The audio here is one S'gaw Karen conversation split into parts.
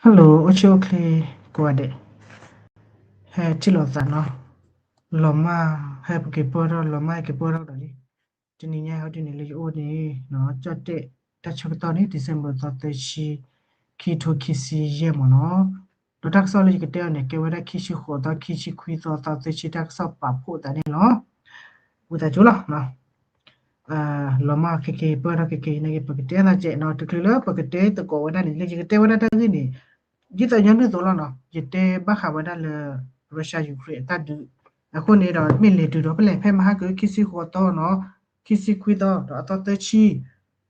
Hello အိၣ်ဆူၣ်အိၣ်ချ့ကိးဂၤဒဲး, ဟဲထံၣ်လိာ်သးနီၤ, လီၤမၢ် ဟဲပက့ၤပၢၢ်ထီၣ် လီၤမၢ်ဟဲက့ၤပၢၢ်ထီၣ်ဒီးလံ, တနံၤညါဟဲဒ်န့ၣ်လၢယအိၣ်န့ၣ်နီၤ, ကၠီၣ်တဲၣ်တၢ်ဆၢကတီၢ်န့ၣ် December သီသၢဆံ, ခံထိခံဆံယဲၢ်မ့ၢ်နီၤ, ဒီးတၢ်ကစီၣ်လၢယကတဲအီၤန့ၣ် ကဲဝဲဒၣ်ခံဆံဃိးသီ ခံဆံခွံသီ သီသၢဆံ တၢ်ကစီၣ်ပာ်ဖှိၣ်သးန့ၣ်လီၤ. ဝံသးစူၤလီၤ လီၤမၢ်ခဲက့ၤ ပၢၢ်ထီၣ်ခဲက့ၤန့ၣ်က့ၤ ပကတဲသးကဲးနီၤ, တချုးလၢပကတဲသကိးဝဲဒၣ်န့ၣ် လၢယကတဲဝဲဒၣ်တၢ်ဂ့ၢ်န့ၣ် ဒ်သိးညီနုၢ်သိးလီၤနီၤ, ယတဲဘၣ်ဃးဝဲဒၣ်လၢ Russia Ukraine အတၢ်ဒုး, အဃိန့ၣ်ဒီး မ့ၢ်လဲၤတုၤဒီးဖဲလဲၣ် ဖဲမဟါကခံဆံဃိးသီနီၤ, ခံဆံခွံသီ ဒီးအသီသၢဆံ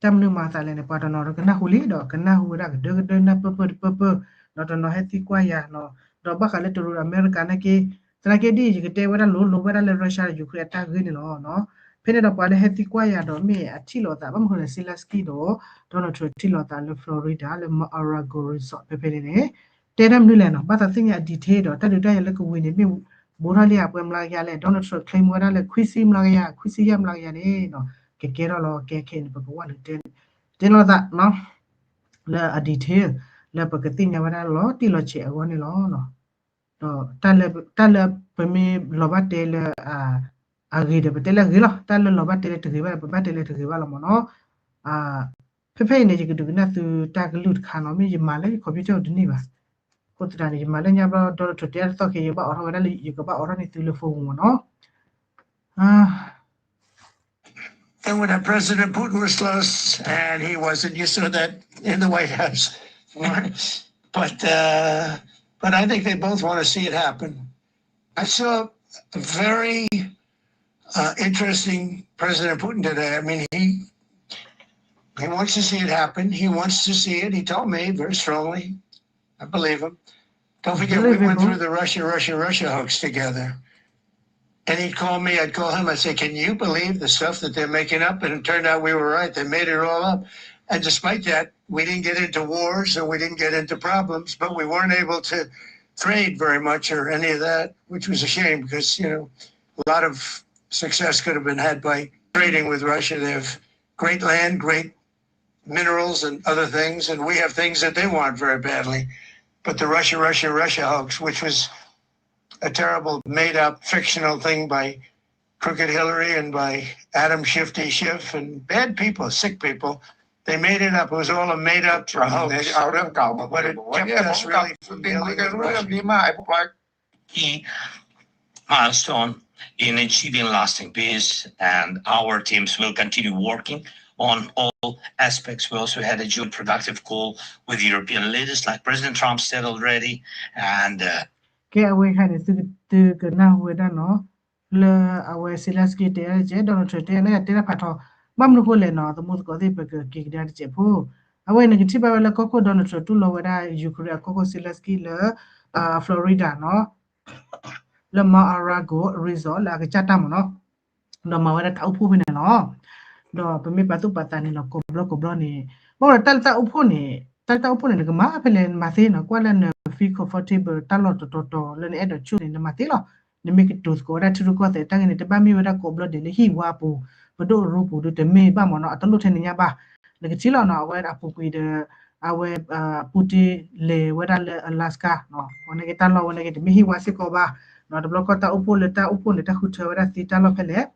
တၢ်မနုၤမၤသးလဲၣ်န့ၣ် ပှၤတနီၤဒီးကနၢ်ဟူလံ ဒီးကနၢ်ဟူဝဲဒၣ်ကဒၢကဒၢနၢ်ပၢၢ်ပၢၢ်တပၢၢ်ပၢၢ်, ဒီးတနီၤဟဲသံကွၢ်ယၤနီၤ, ဒီးဘၣ်ဃးလၢတရူးဒီးအမဲရကၤန့ၣ်က့ၤ, သနာ်က့ဒ်ယကတဲဝဲဒၣ်လိၤလိၤဝဲဒၣ်လၢ Russia ဒီး Ukraine အတၢ်ဂ့ၢ်န့ၣ်လီၤ. ဖဲန့ၣ်ဒီးပှၤလၢဟဲသံကွၢ်ယၤဒီးမ့ၢ်အထံၣ်လိာ်သး ဘၣ်မနုၤဃိလဲၣ် Zelensky ဒီး Donald Trump ထံၣ်လိာ်သးလၢ Florida လၢ Mar-a-Lago Resort ဖဲဖဲန့ၣ်န့ၣ် တဲတၢ်မနုၤလဲၣ်နီၤ, ဘၣ်သးသ့ၣ်ညါအ detail ဒီး တၢ်ဒုးတၢ်ယၤလၢကဝံၤန့ၣ် မ့ၢ်ဘူးထီၣ်လံဧါ ပှဲၤမျးကယၤလဲၣ်, Donald Trump claim ဝဲဒၣ်လၢခွံဆံမျးကယၤ ခွံဆံယဲၢ်မျးကယၤန့ၣ်နီၤ, ကကဲထီၣ်လီၤ ကဲခဲအံၤန့ၣ် ပကဝဲနုာ်တဲ တဲလိာ်သးနီၤ လၢအ detail လၢပကသ့ၣ်ညါဝဲဒၣ်လီၤတံၢ်လီၤဆဲးအဂီၢ်န့ၣ်လီၤ. ဒီး တၢ်လၢပမ့ၢ်လီၤဘၣ်တဲလၢ အဂ့ၤဒီး ပတဲလၢအဂ့ၤလီၤ, တၢ်လၢလီၤဘၣ်တဲလၢတဂ့ၤဘၣ်ဒီး ပဘၣ်တဲလၢတဂ့ၤဘၣ်လီၤမ့ၢ်နီၤ. ဖဲဖဲအံၤန့ၣ် ယကဒုးကနၣ်သုတၢ်ကလုၢ်တခါနီၤ, မ့ၢ်ယမၤလၢယ computer တန့ၢ်ဘၣ်, အဃိသတးန့ၣ် ယမၤလၢညါဘျီ Donald Trump တဲတၢ်တသီၣ်ခဲ ယဘၣ်အိးထီၣ်ဝဲဒၣ်လၢ ယကဘၣ်အိးထီၣ်န့ၢ်သုလၢ phone မ့ၢ်နီၤ. And when President Putin was lost, and he wasn't, you saw that in the White House. But uh, but I think they both want to see it happen. I saw a very uh, interesting President Putin today. I mean, he he wants to see it happen. He wants to see it. He told me very strongly. I believe him. Don't forget, we went through the Russia, Russia, Russia hoax together. And he'd call me, I'd call him, I'd say, can you believe the stuff that they're making up? And it turned out we were right. They made it all up. And despite that, we didn't get into wars and we didn't get into problems, but we weren't able to trade very much or any of that, which was a shame because, you know, a lot of success could have been had by trading with Russia. They have great land, great minerals and other things, and we have things that they want very badly. But the Russia, Russia, Russia hoax, which was a terrible made-up fictional thing by Crooked Hillary and by Adam Shifty Schiff and bad people, sick people. They made it up. It was all a made-up hoax. But it kept us really from dealing with Russia. Key milestone in achieving lasting peace, and our teams will continue working on all aspects. We also had a joint productive call with European leaders, like President Trump said already, and uh, ကဲအဝဲခါန့ၣ် သုကနၢ်ဟူဝဲဒၣ်နီၤ လၢအဝဲ Zelensky တဲတၢ်တကဲး Donald Trump တဲန့ၣ် တဲတၢ်ဖးထီ ဘၣ်မနုၤဃိလဲၣ်နီၤ သမူသကိးသ့ၣ် ပကက့ၤကဒါတစဲးဖိ အဝဲန့ၣ်ကထံၣ်ဘၣ်ဝဲလၢကီၢ်ခိၣ် Donald Trump တူၢ်လိာ်ဝဲဒၣ် Ukraine အကီၢ်ခိၣ် Zelensky လၢ Florida နီၤ လၢ Mar-a-Lago Resort လၢအကစၢ်တၢ်မ့ၢ်နီၤ ဒီးမၤဝဲဒၣ်တၢ်အိၣ်ဖှိၣ်ဖဲန့ၣ်လီၤ. ဒီးပမ့ၢ်ပာ်သူၣ်ပာ်သးန့ၣ်လီၤ ကိးဘျီကိးဘျီန့ၣ် ဘၣ်ဝဲဒၣ်တၢ်လၢတၢ်အိၣ်ဖှိၣ်န့ၣ် တၢ်လၢတၢ်အိၣ်ဖှိၣ်န့ၣ် နကမၤဖဲလဲၣ်နမၤသ့နီၤ ကွၢ်လၢန feel comfortable တၢ်လီၢ်တတီၤတီၤလၢနအဲၣ်ဒိးဆိၣ်န့ၣ် နမၤသ့လီၤ. နမ့ၢ်ကတိၤသကိးဝဲဒၣ်ထံရူၢ်ကီၢ်သဲးတၢ်ဂ့ၢ်န့ၣ် တဘၣ်မ့ၢ်ဝဲဒၣ်ကိးဘျီဒဲးလၢဟံၣ်ဝါပူၤ ပဒိၣ်အရူပူၤဒုးတမ့ၢ်ဘၣ်မ့ၢ်နီၤ အတလိၣ်ထဲန့ၣ်ညါဘၣ်. နကထံၣ်လီၤနီၤ အဝဲအပူၤကွံာ်ဒီး အဝဲ Putin လဲၤဝဲဒၣ်လၢ Alaska ဝဲန့ၣ်က့တၢ်လီၢ်ဝဲန့ၣ်က့ တမ့ၢ်ဟံၣ်ဝါစ့ၢ်ကီးဘၣ် တဘျီခီၣ်တၢ်အိၣ်ဖှိၣ်လၢတၢ်အိၣ်ဖှိၣ်န့ၣ် တၢ်ဃုထၢဝဲဒၣ်သ့တၢ်လီၢ်ဖဲလဲၣ်.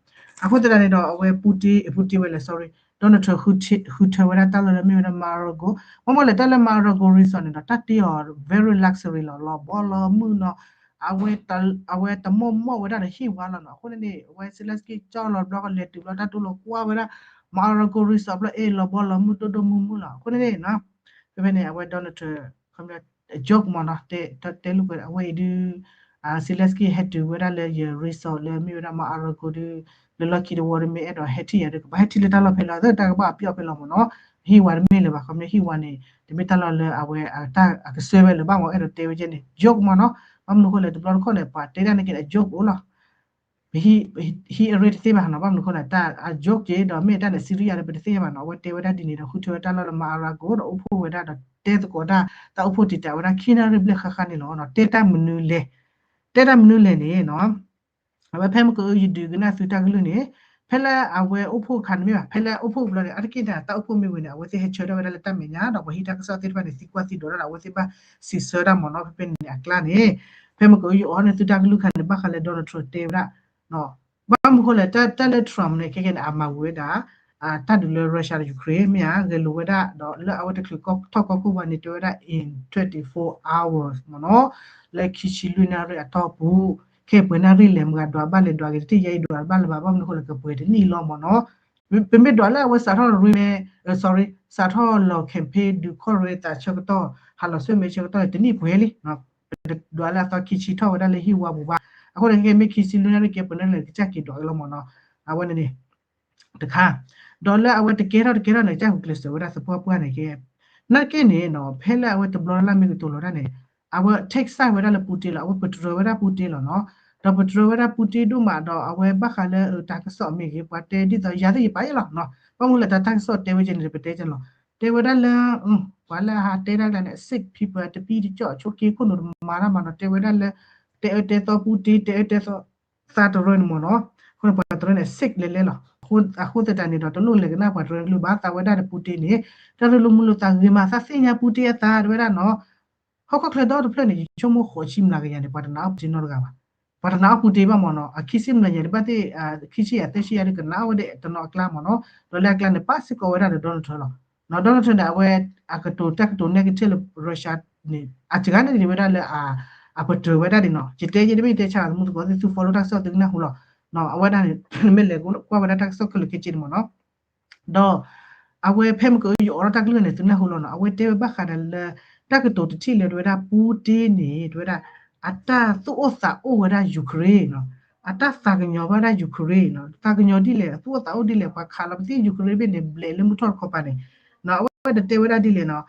အဃိသတးန့ၣ်ဒီး အဝဲ Putin Putin ဝဲလဲၣ် sorry Donald Trump ဃုထၢဝဲဒၣ်တၢ်လီၢ်လၢမ့ၢ်ဝဲဒၣ် Mar-a-Lago မ့မ့ၢ်လဲၣ် တၢ်လၢ Mar-a-Lago Resort န့ၣ်ဒီး တၢ်တ့အီၤ very luxury လီၤ လီၤဘီလီၤမုၢ်နီၤ အဝဲတမိၢ်မိၢ်ဝဲဒၣ်ဒီးဟံၣ်ဝါလီၤနီၤ အဃိန့ၣ်န့ၣ် အဝဲ Zelensky ကၠီလီၤတဘျီကလဲၤတုၤဘျီတၢ်တူၢ်လိာ်ကွၢ်ဝဲဒၣ် Mar-a-Lago Resort ဘျီ အဲၣ်လီၤဘီလီၤမုၢ်ဒိၣ်ဒိၣ်မုၢ်မုၢ်လီၤ အဃိန့ၣ်န့ၣ်နီၤ ဖဲဖဲန့ၣ် အဝဲ Donald Trump ခီပညီ joke မ့ၢ်နီၤ တဲလိာ်ကွဲးအဝဲအံၤဒုး Zelensky ဟဲတုၤဝဲဒၣ်လၢယ resort လၢမ့ၢ်ဝဲဒၣ် Mar-a-Lago ဒုး လၢလီၢ်ခံတဝီဒုးမ့ၢ်အဲၣ်ဒိးဟဲထံၣ်ယၤဒုး ကဘၣ်ဟဲထံၣ်လၢတၢ်လီၢ်ဖဲလီၤ တၢ်ကဘၣ်အပျီၢ်ဖဲလီၤမ့ၢ်နီၤ ဟံၣ်ဝါတမ့ၢ်လၢၤဘၣ် ခီပညီဟံၣ်ဝါန့ၣ် တမ့ၢ်တၢ်လီၢ်လၢအဝဲ အကစၢ်ဝဲလၢၤဘၣ်မ့ၢ် အဲၣ်ဒိးတဲဝဲကဲန့ၣ် joke မ့ၢ်နီၤ ဘၣ်မနုၤဃိလဲၣ် တဘျီတခီၣ်န့ၣ် ပှၤတဲတၢ်န့ၣ်က့ အ joke အိၣ်လီၤ ပဟံးအရ့တသ့ဘၣ်နီၤ ဘၣ်မနုၤဃိလဲၣ် တၢ်အ joke က့ဒီး မ့ၢ်တၢ်န့ၣ် serious ဒီးပတသ့ဘၣ်နီၤ အဝဲတဲဝဲဒၣ်ဒ်န့ၣ်ဒီး ဃုထၢဝဲတၢ်လီၢ်လၢ Mar-a-Lago ဒီးအိၣ်ဖှိၣ်ဝဲဒၣ်ဒီး တဲသကိးတၢ် တၢ်အိၣ်ဖှိၣ်တံာ်တာ်ဝဲဒၣ် ခံနၣ်ရံၣ်ဘျဲၣ်ဃၣ်ဃၣ်န့ၣ်လီၤ တဲတၢ်မနုၤလဲၣ် တဲတၢ်မနုၤလဲၣ်န့ၣ်နီၤ အဝဲဖဲမ့ၢ်ကယဒုးကနၣ်သုတၢ်ကလုၢ်န့ၣ် ဖဲလၢအဝဲအိၣ်ဖှိၣ်အခါန့ၣ်မ့ၢ်ဘၣ် ဖဲလၢအိၣ်ဖှိၣ်ဘျီန့ၣ် အါတက့ၢ်န့ၣ် တၢ်အိၣ်ဖှိၣ်မ့ၢ်ဝံၤန့ၣ် အဝဲသ့ၣ်ဟဲဆၢထၢၣ်ဝဲဒၣ်လၢတၢ်မဲာ်ညါ ဒီးပှၤဟံးတၢ်ကစီၣ်သ့ၣ်တဖၣ်န့ၣ် သံကွၢ်သံဒိးတၢ်ဒီး အဝဲသ့ၣ်ဘၣ်စံးဆၢတၢ်မ့ၢ်နီၤ ဖဲဖဲန့ၣ်န့ၣ်အကျါန့ၣ် ဖဲမ့ၢ်ကယီၤအီၤန့ၣ် သုတၢ်ကလုၢ်ခါန့ၣ် ဘၣ်ဃးလၢ Donald Trump တဲဝဲဒၣ် ဘၣ်မနုၤဃိလဲၣ် တၢ်လၢ Trump န့ၣ် ခဲကဲန့ၣ် အမၤဝံၤဝဲဒၣ် တၢ်ဒုးလၢ Russia ဒီး Ukraine မ့ၢ်ဧါ ဂဲၤလိာ်ဝဲဒၣ် ဒီးလၢအဝဲတချုးထီၣ်ကီၢ်ခိၣ်ဘၣ်န့ၣ် တဲဝဲဒၣ် in twenty-four hours မ့ၢ်နီၤ လၢခံဆံလွံၢ်နၣ်ရံၣ်အတီၢ်ပူၤ ခဲအံၤပှဲၤနၣ်ရံၣ်လဲၣ် မတၤဒွးဘၣ်လဲၤဒွးက့ၤ တထံၣ်ယဲအံၤဒွးဘၣ်လၢၤဘၣ် ဘၣ်မနုၤဃိလဲၣ် ကပှဲၤတနံၣ်လီၤမ့ၢ်နီၤ ပမ့ၢ်ဒွးလၢအဝဲစးထီၣ်ရူမဲ sorry စးထီၣ်လီၤ campaign ဒုးခီၣ်ရ့သးဆၢကတီၢ် ဟးလီၤဆူမဲဆၢကတီၢ်န့ၣ် တနံၣ်ပှဲၤလံ ပဒွးလၢအသီခံဆံထီၣ်ဝဲဒၣ်လၢဟံၣ်ဝါပူၤဘၣ် အဃိန့ၣ် ခဲကဲမ့ၢ်ခံဆံလွံၢ်နၣ်ရံၣ်ကဲပှဲၤနၣ်ရံၣ်လဲၣ် ကစၢ်က့ၤဒွးက့ၤလီၤမ့ၢ်နီၤ အဝဲန့ၣ်န့ၣ် တခါ ဒီးလၢအဝဲတကဲထီၣ်တကဲထီၣ်န့ၣ် ကစၢ်ဂုာ်ကျဲးစၢးဝဲဒၣ်သပှၢ်ပှၢ်န့ၣ်ကဲ နာ်က့န့ၣ်နီၤ ဖဲလၢအဝဲတဘျီလၢ်လၢ်မ့ၢ်ကတိၤလီၤတၢ်န့ၣ် အဝဲ take side ဝဲဒၣ်လၢ Putin လီၤ အဝဲပတြၢၤဝဲဒၣ် Putin လီၤနီၤ ဒီးပတြၢၤဝဲဒၣ် Putin ဒိၣ်မးဒီး အဝဲဘၣ်ဃးလၢတၢ်ကစီၣ်အမ့ၢ်ဂ့ၤ ပှၤတဲဒ်သိးယၤသ့ၣ်ယပာ်ယဲလီၤနီၤ ဘၣ်မနုၤလဲၣ် တၢ်ကစီၣ်တဲဝဲကဲန့ၣ် ပတဲကဲလီၤ တဲဝဲဒၣ်လၢ ပှၤလၢအဟးတဲဒၣ်ကျါန့ၣ် sick people တပံတကၠီၣ် ဆိက့ခိၣ်နူာ်တမၤတၢ်မၤနီၤ တဲဝဲဒၣ်လၢ တဲအၢတဲသီ Putin တဲအၢတဲသီ သးတရၢန့ၣ်မ့ၢ်နီၤ အဃိန့ၣ်ပှၤတရၢန့ၣ် sick လဲၤလဲၤလီၤ အဃိသတးန့ၣ်ဒီး တလိၣ်လဲၤကနၣ်ပှၤတရၢန့ၣ်လၢၤဘၣ် သးဝဲဒၣ်ဒီး Putin န့ၣ် တၢ်ရ့လိာ်မုာ်လိာ်သးဂ့ၤမး သးသ့ၣ်ညါ Putin အသး တဲဝဲဒၣ်နီၤ ဟီၣ်ခိၣ်ချၢဒီတဖျၢၣ်န့ၣ် ယဆိကမိၣ်ဃိးဆံမျးကယၤန့ၣ် ပှၤတနာ်အီၣ် Putin နီတဂၤဘၣ် ပှၤတနာ်အီၣ် Putin ဘၣ်မ့ၢ်နီၤ အခံဆံမျးကယၤန့ၣ် ဘၣ်သ့ၣ် ခံဆံယၤသၢဆံယၤဒီး ကနာ်အီၣ်ဝဲဒၣ်တနီၤအကျါမ့ၢ်နီၤ ဒီးလၢအကျါန့ၣ် ပာ်စ့ၢ်ကီးဝဲဒၣ်ဒီး Donald Trump လီၤ Donald Trump န့ၣ် အဝဲ အကတိၤတၢ်ကတိၤ negative လၢ Russia န့ၣ် အစှၤန့ၣ်ဝဲဒၣ်လၢ အပတြၢၤဝဲဒၣ်ဒ်နီၤ ယတဲယဲတမ့ၢ်တဲဆါ မုၢ်သကိးသ့ၣ် သု follow တၢ်ကစီၣ်သုကနၢ်ဟူလီၤ အဝဲဒၣ်န့ၣ် မ့ၢ်လဲၤကွၢ်ဝဲဒၣ်တၢ်ကစီၣ်ခဲလၢာ်ခဲဆ့န့ၣ်မ့ၢ်နီၤ ဒီး အဝဲဖဲမ့ၢ်ကယီၤအီၤတၢ်ကလုၢ်န့ၣ် သုနၢ်ဟူလီၤနီၤ အဝဲတဲဝဲဘၣ်ဃးဒီးလၢ တၢ်ကတိၤတထံၣ်လၢ တဲဝဲဒၣ် Putin န့ၣ် တဲဝဲဒၣ် အတၢ်သူၣ်အိၣ်သးအိၣ်ဝဲဒၣ် Ukraine နီၤ အတၢ်သးကညီၤဘၣ်ဝဲဒၣ် Ukraine နီၤ သးကညီၤဒ်လဲၣ် အသူၣ်အိၣ်သးအိၣ်ဒ်လဲၣ် ပှၤခးလီၤပသံၣ် Ukraine ဘ့ၣ်န့ၣ် ဘျဲးလၢမုၢ်ထီၣ်တခီပၤန့ၣ် နီၤ အဝဲတတဲဝဲဒၣ်ဒ်လဲၣ်နီၤ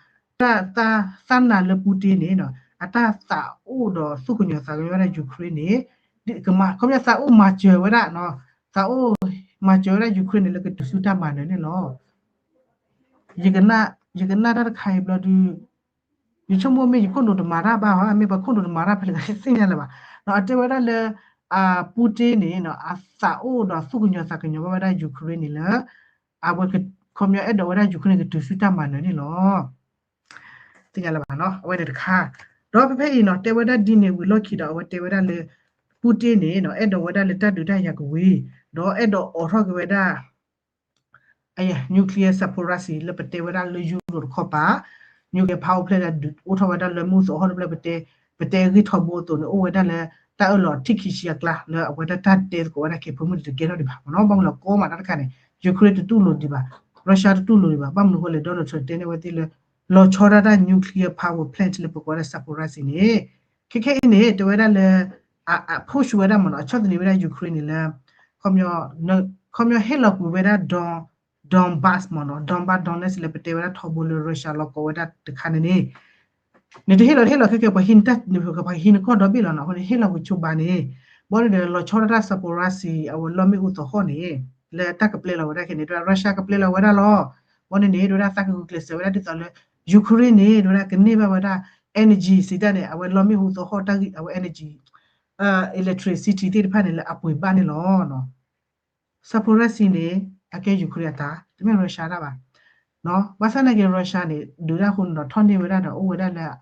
တၢ်သးနာ်လၢ Putin န့ၣ်နီၤ အတၢ်သးအိၣ်ဒီးသူၣ်ကညီၤသးကညီၤဝဲဒၣ် Ukraine န့ၣ် ကမၤ ခီပညီသးအိၣ်မၤစၢၤဝဲဒၣ်နီၤ သးအိၣ်မၤစၢၤဝဲဒၣ် Ukraine န့ၣ် လၢကတုၤဆူတၢ်မၤနၢၤန့ၣ်လီၤ ယကနၣ် ယကနၣ်တၢ်တခါအံၤဘျီဒုး ယဆိကမိၣ်မ့ၢ်ယခိၣ်နူာ်တမၤတၢ်ဘၣ်ဟီ မ့ၢ်ပှၤခိၣ်နူာ်တမၤတၢ်ဖဲလဲၣ်သ့ၣ်ညါလၢၤဘၣ် နီၤ အတဲဝဲဒၣ်လၢ အ Putin န့ၣ်နီၤ အသးအိၣ်ဒီးသူၣ်ကညီၤသးကညီၤဘၣ်ဝဲဒၣ် Ukraine န့ၣ်လၢ အဝဲ ခီပညီအဲၣ်ဒိးဝဲဒၣ် Ukraine န့ၣ် ကတုၤဆူတၢ်မၤနၢၤန့ၣ်လီၤ သ့ၣ်ညါလၢၤဘၣ်နီၤ အဝဲန့ၣ်တခါ ဒီးဖဲဖဲအံၤနီၤ တဲဝဲဒၣ်ဒ်န့ၣ်ဝံၤလီၢ်ခံဒီး အဝဲတဲဝဲဒၣ်လၢ Putin န့ၣ်နီၤ အဲၣ်ဒိးဝဲဒၣ်လၢတၢ်ဒုးတၢ်ယၤကဝံၤ ဒီးအဲၣ်ဒိးအိးထီၣ်က့ၤဝဲဒၣ် အ nuclear Zaporizhzhia လၢပတဲဝဲဒၣ်လၢ Europe တခီပၤ nuclear power plant လၢဒုးအိၣ်ထီၣ်ဝဲဒၣ်လၢမုၢ်သီဟီၣ်တဖျၢၣ် ပတဲ ပတဲဂ့ၢ်ထီဘိအသိးန့ၣ် အိၣ်ဝဲဒၣ်လၢ တၢ်အၢၣ်လီၤထံၣ်ခံဆံအကျါ လၢအဝဲဒၣ်တၢ်တဲသကိးဝဲဒၣ်ကဲ ဖိမုၣ်တကဲထီၣ်ဒံးဘၣ်မ့ၢ်နီၤ ဘၣ်မနုၤလၢကီမးတၢ်တခါန့ၣ် Ukraine တတူၢ်လိာ်ဒံးဘၣ် Russia တတူၢ်လိာ်ဒံးဘၣ် ဘၣ်မနုၤအဃိလဲၣ် Donald Trump တဲန့ၢ်ဝဲသ့ၣ်လၢ လီၤဆီဒၣ်တၢ် nuclear power plant လၢပကိးဝဲဒၣ် Zaporizhzhia န့ၣ် ခဲခဲအံၤန့ၣ် တဲဝဲဒၣ်လၢ အ အ push ဝဲဒၣ်မ့ၢ်နီၤ အဆီၣ်သနံးဝဲဒၣ် Ukraine န့ၣ်လၢ ခီပညီ ခီပညီဟ့ၣ်လီၤကွံာ်ဝဲဒၣ် Don Donbas မ့ၢ်နီၤ Donbas Donetsk လၢပတဲဝဲဒၣ်ထီဘိလၢ Russia လီၤကိးဝဲဒၣ်တခါန့ၣ်န့ၣ် နတဟ့ၣ်လီၤတဟ့ၣ်လီၤခဲကဲ ပှၤဟံးနတၢ် ပှၤဟံးနကီၢ်ဒီဘ့ၣ်လီၤနီၤ အဃိန့ၣ် ဟ့ၣ်လီၤကွံာ်ဆိဘၣ်န့ၣ် ဘီန့ၣ်ဒီး လီၤဆီဒၣ်တၢ် Zaporizhzhia အဝဲလီၢ်မ့ၣ်အူသီဟီၣ်န့ၣ် လၢတၢ်ကပျဲလီၤဝဲဒၣ်ခဲန့ၣ် တဲဝဲဒၣ် Russia ကပျဲလီၤဝဲဒၣ်လီၤ ဘီန့ၣ်န့ၣ် တဲဝဲဒၣ်သးကဂုာ်ကျဲးစၢးဝဲဒၣ်ဒ်သိးလၢ Ukraine န့ၣ် တဲဝဲဒၣ်ကန့ၢ်ဘၣ်ဝဲဒၣ် energy စံးတၢ်န့ၣ် အဝဲလီၢ်မ့ၣ်အူသီဟီၣ်တၢ်ဂံၢ် အဝဲ energy electricity သ့ၣ်တဖၣ်န့ၣ် လၢအပှ့ၤဘၣ်န့ၣ်လီၤ Zaporizhzhia န့ၣ် အကဲ Ukraine အတၢ် တမ့ၢ် Russia တၢ်ဘၣ် ဘၣ်ဆၣ်နာ်က့ Russia န့ၣ် ဒုးဒၣ်အဃိန့ၣ်ဒီး ထီၣ်န့ၢ်ဝဲဒၣ်ဒီး အိၣ်ဝဲဒၣ်လၢ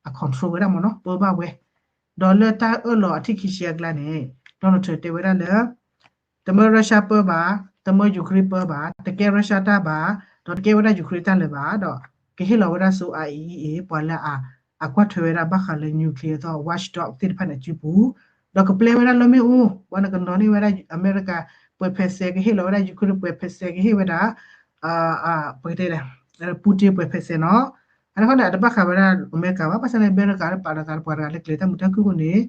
အ control ဝဲဒၣ်မ့ၢ်နီၤ ပၢဘၣ်ဝဲ ဒီးလၢတၢ်အၢၣ်လီၤအထံၣ်ခံဆံအကျါန့ၣ် Donald Trump တဲဝဲဒၣ်လၢ တမၢ Russia ပၢဘၣ် တမၢ Ukraine ပၢဘၣ် တကဲ Russia တၢ်ဘၣ် ဒီးတကဲဝဲဒၣ် Ukraine တၢ်လၢၤဘၣ် ဒီးကဟ့ၣ်လီၤဝဲဒၣ်ဆူ IAEA ပှၤလၢအ အကွၢ်ထွဲဝဲဒၣ်ဘၣ်ဃးလၢ nuclear အသီ watchdog သ့ၣ်တဖၣ်န့ၣ်အစုပူၤ ဒီးကပျဲဝဲဒၣ်လၢမ့ၣ်အူ ဘၣ်နကနီၤန့ၢ်ဝဲဒၣ် အမဲရကၤ ပှဲၤ percent ကဟ့ၣ်လီၤဝဲဒၣ် Ukraine ပှဲၤ percent ကဟ့ၣ်ဝဲဒၣ် ပကတဲလဲၣ် Putin ပှဲၤ percent နီၤ အဃိန့ၣ် အတဘၣ်ဃးဝဲဒၣ်အမဲရကၤဘၣ် ဘၣ်ဆၣ်န့ၣ် အမဲရကၤလၢပာ်လီၤသးလၢပှၤတဂၤလၢကျဲၤတၢ်မုာ်တၢ်ခုၣ်အဃိန့ၣ်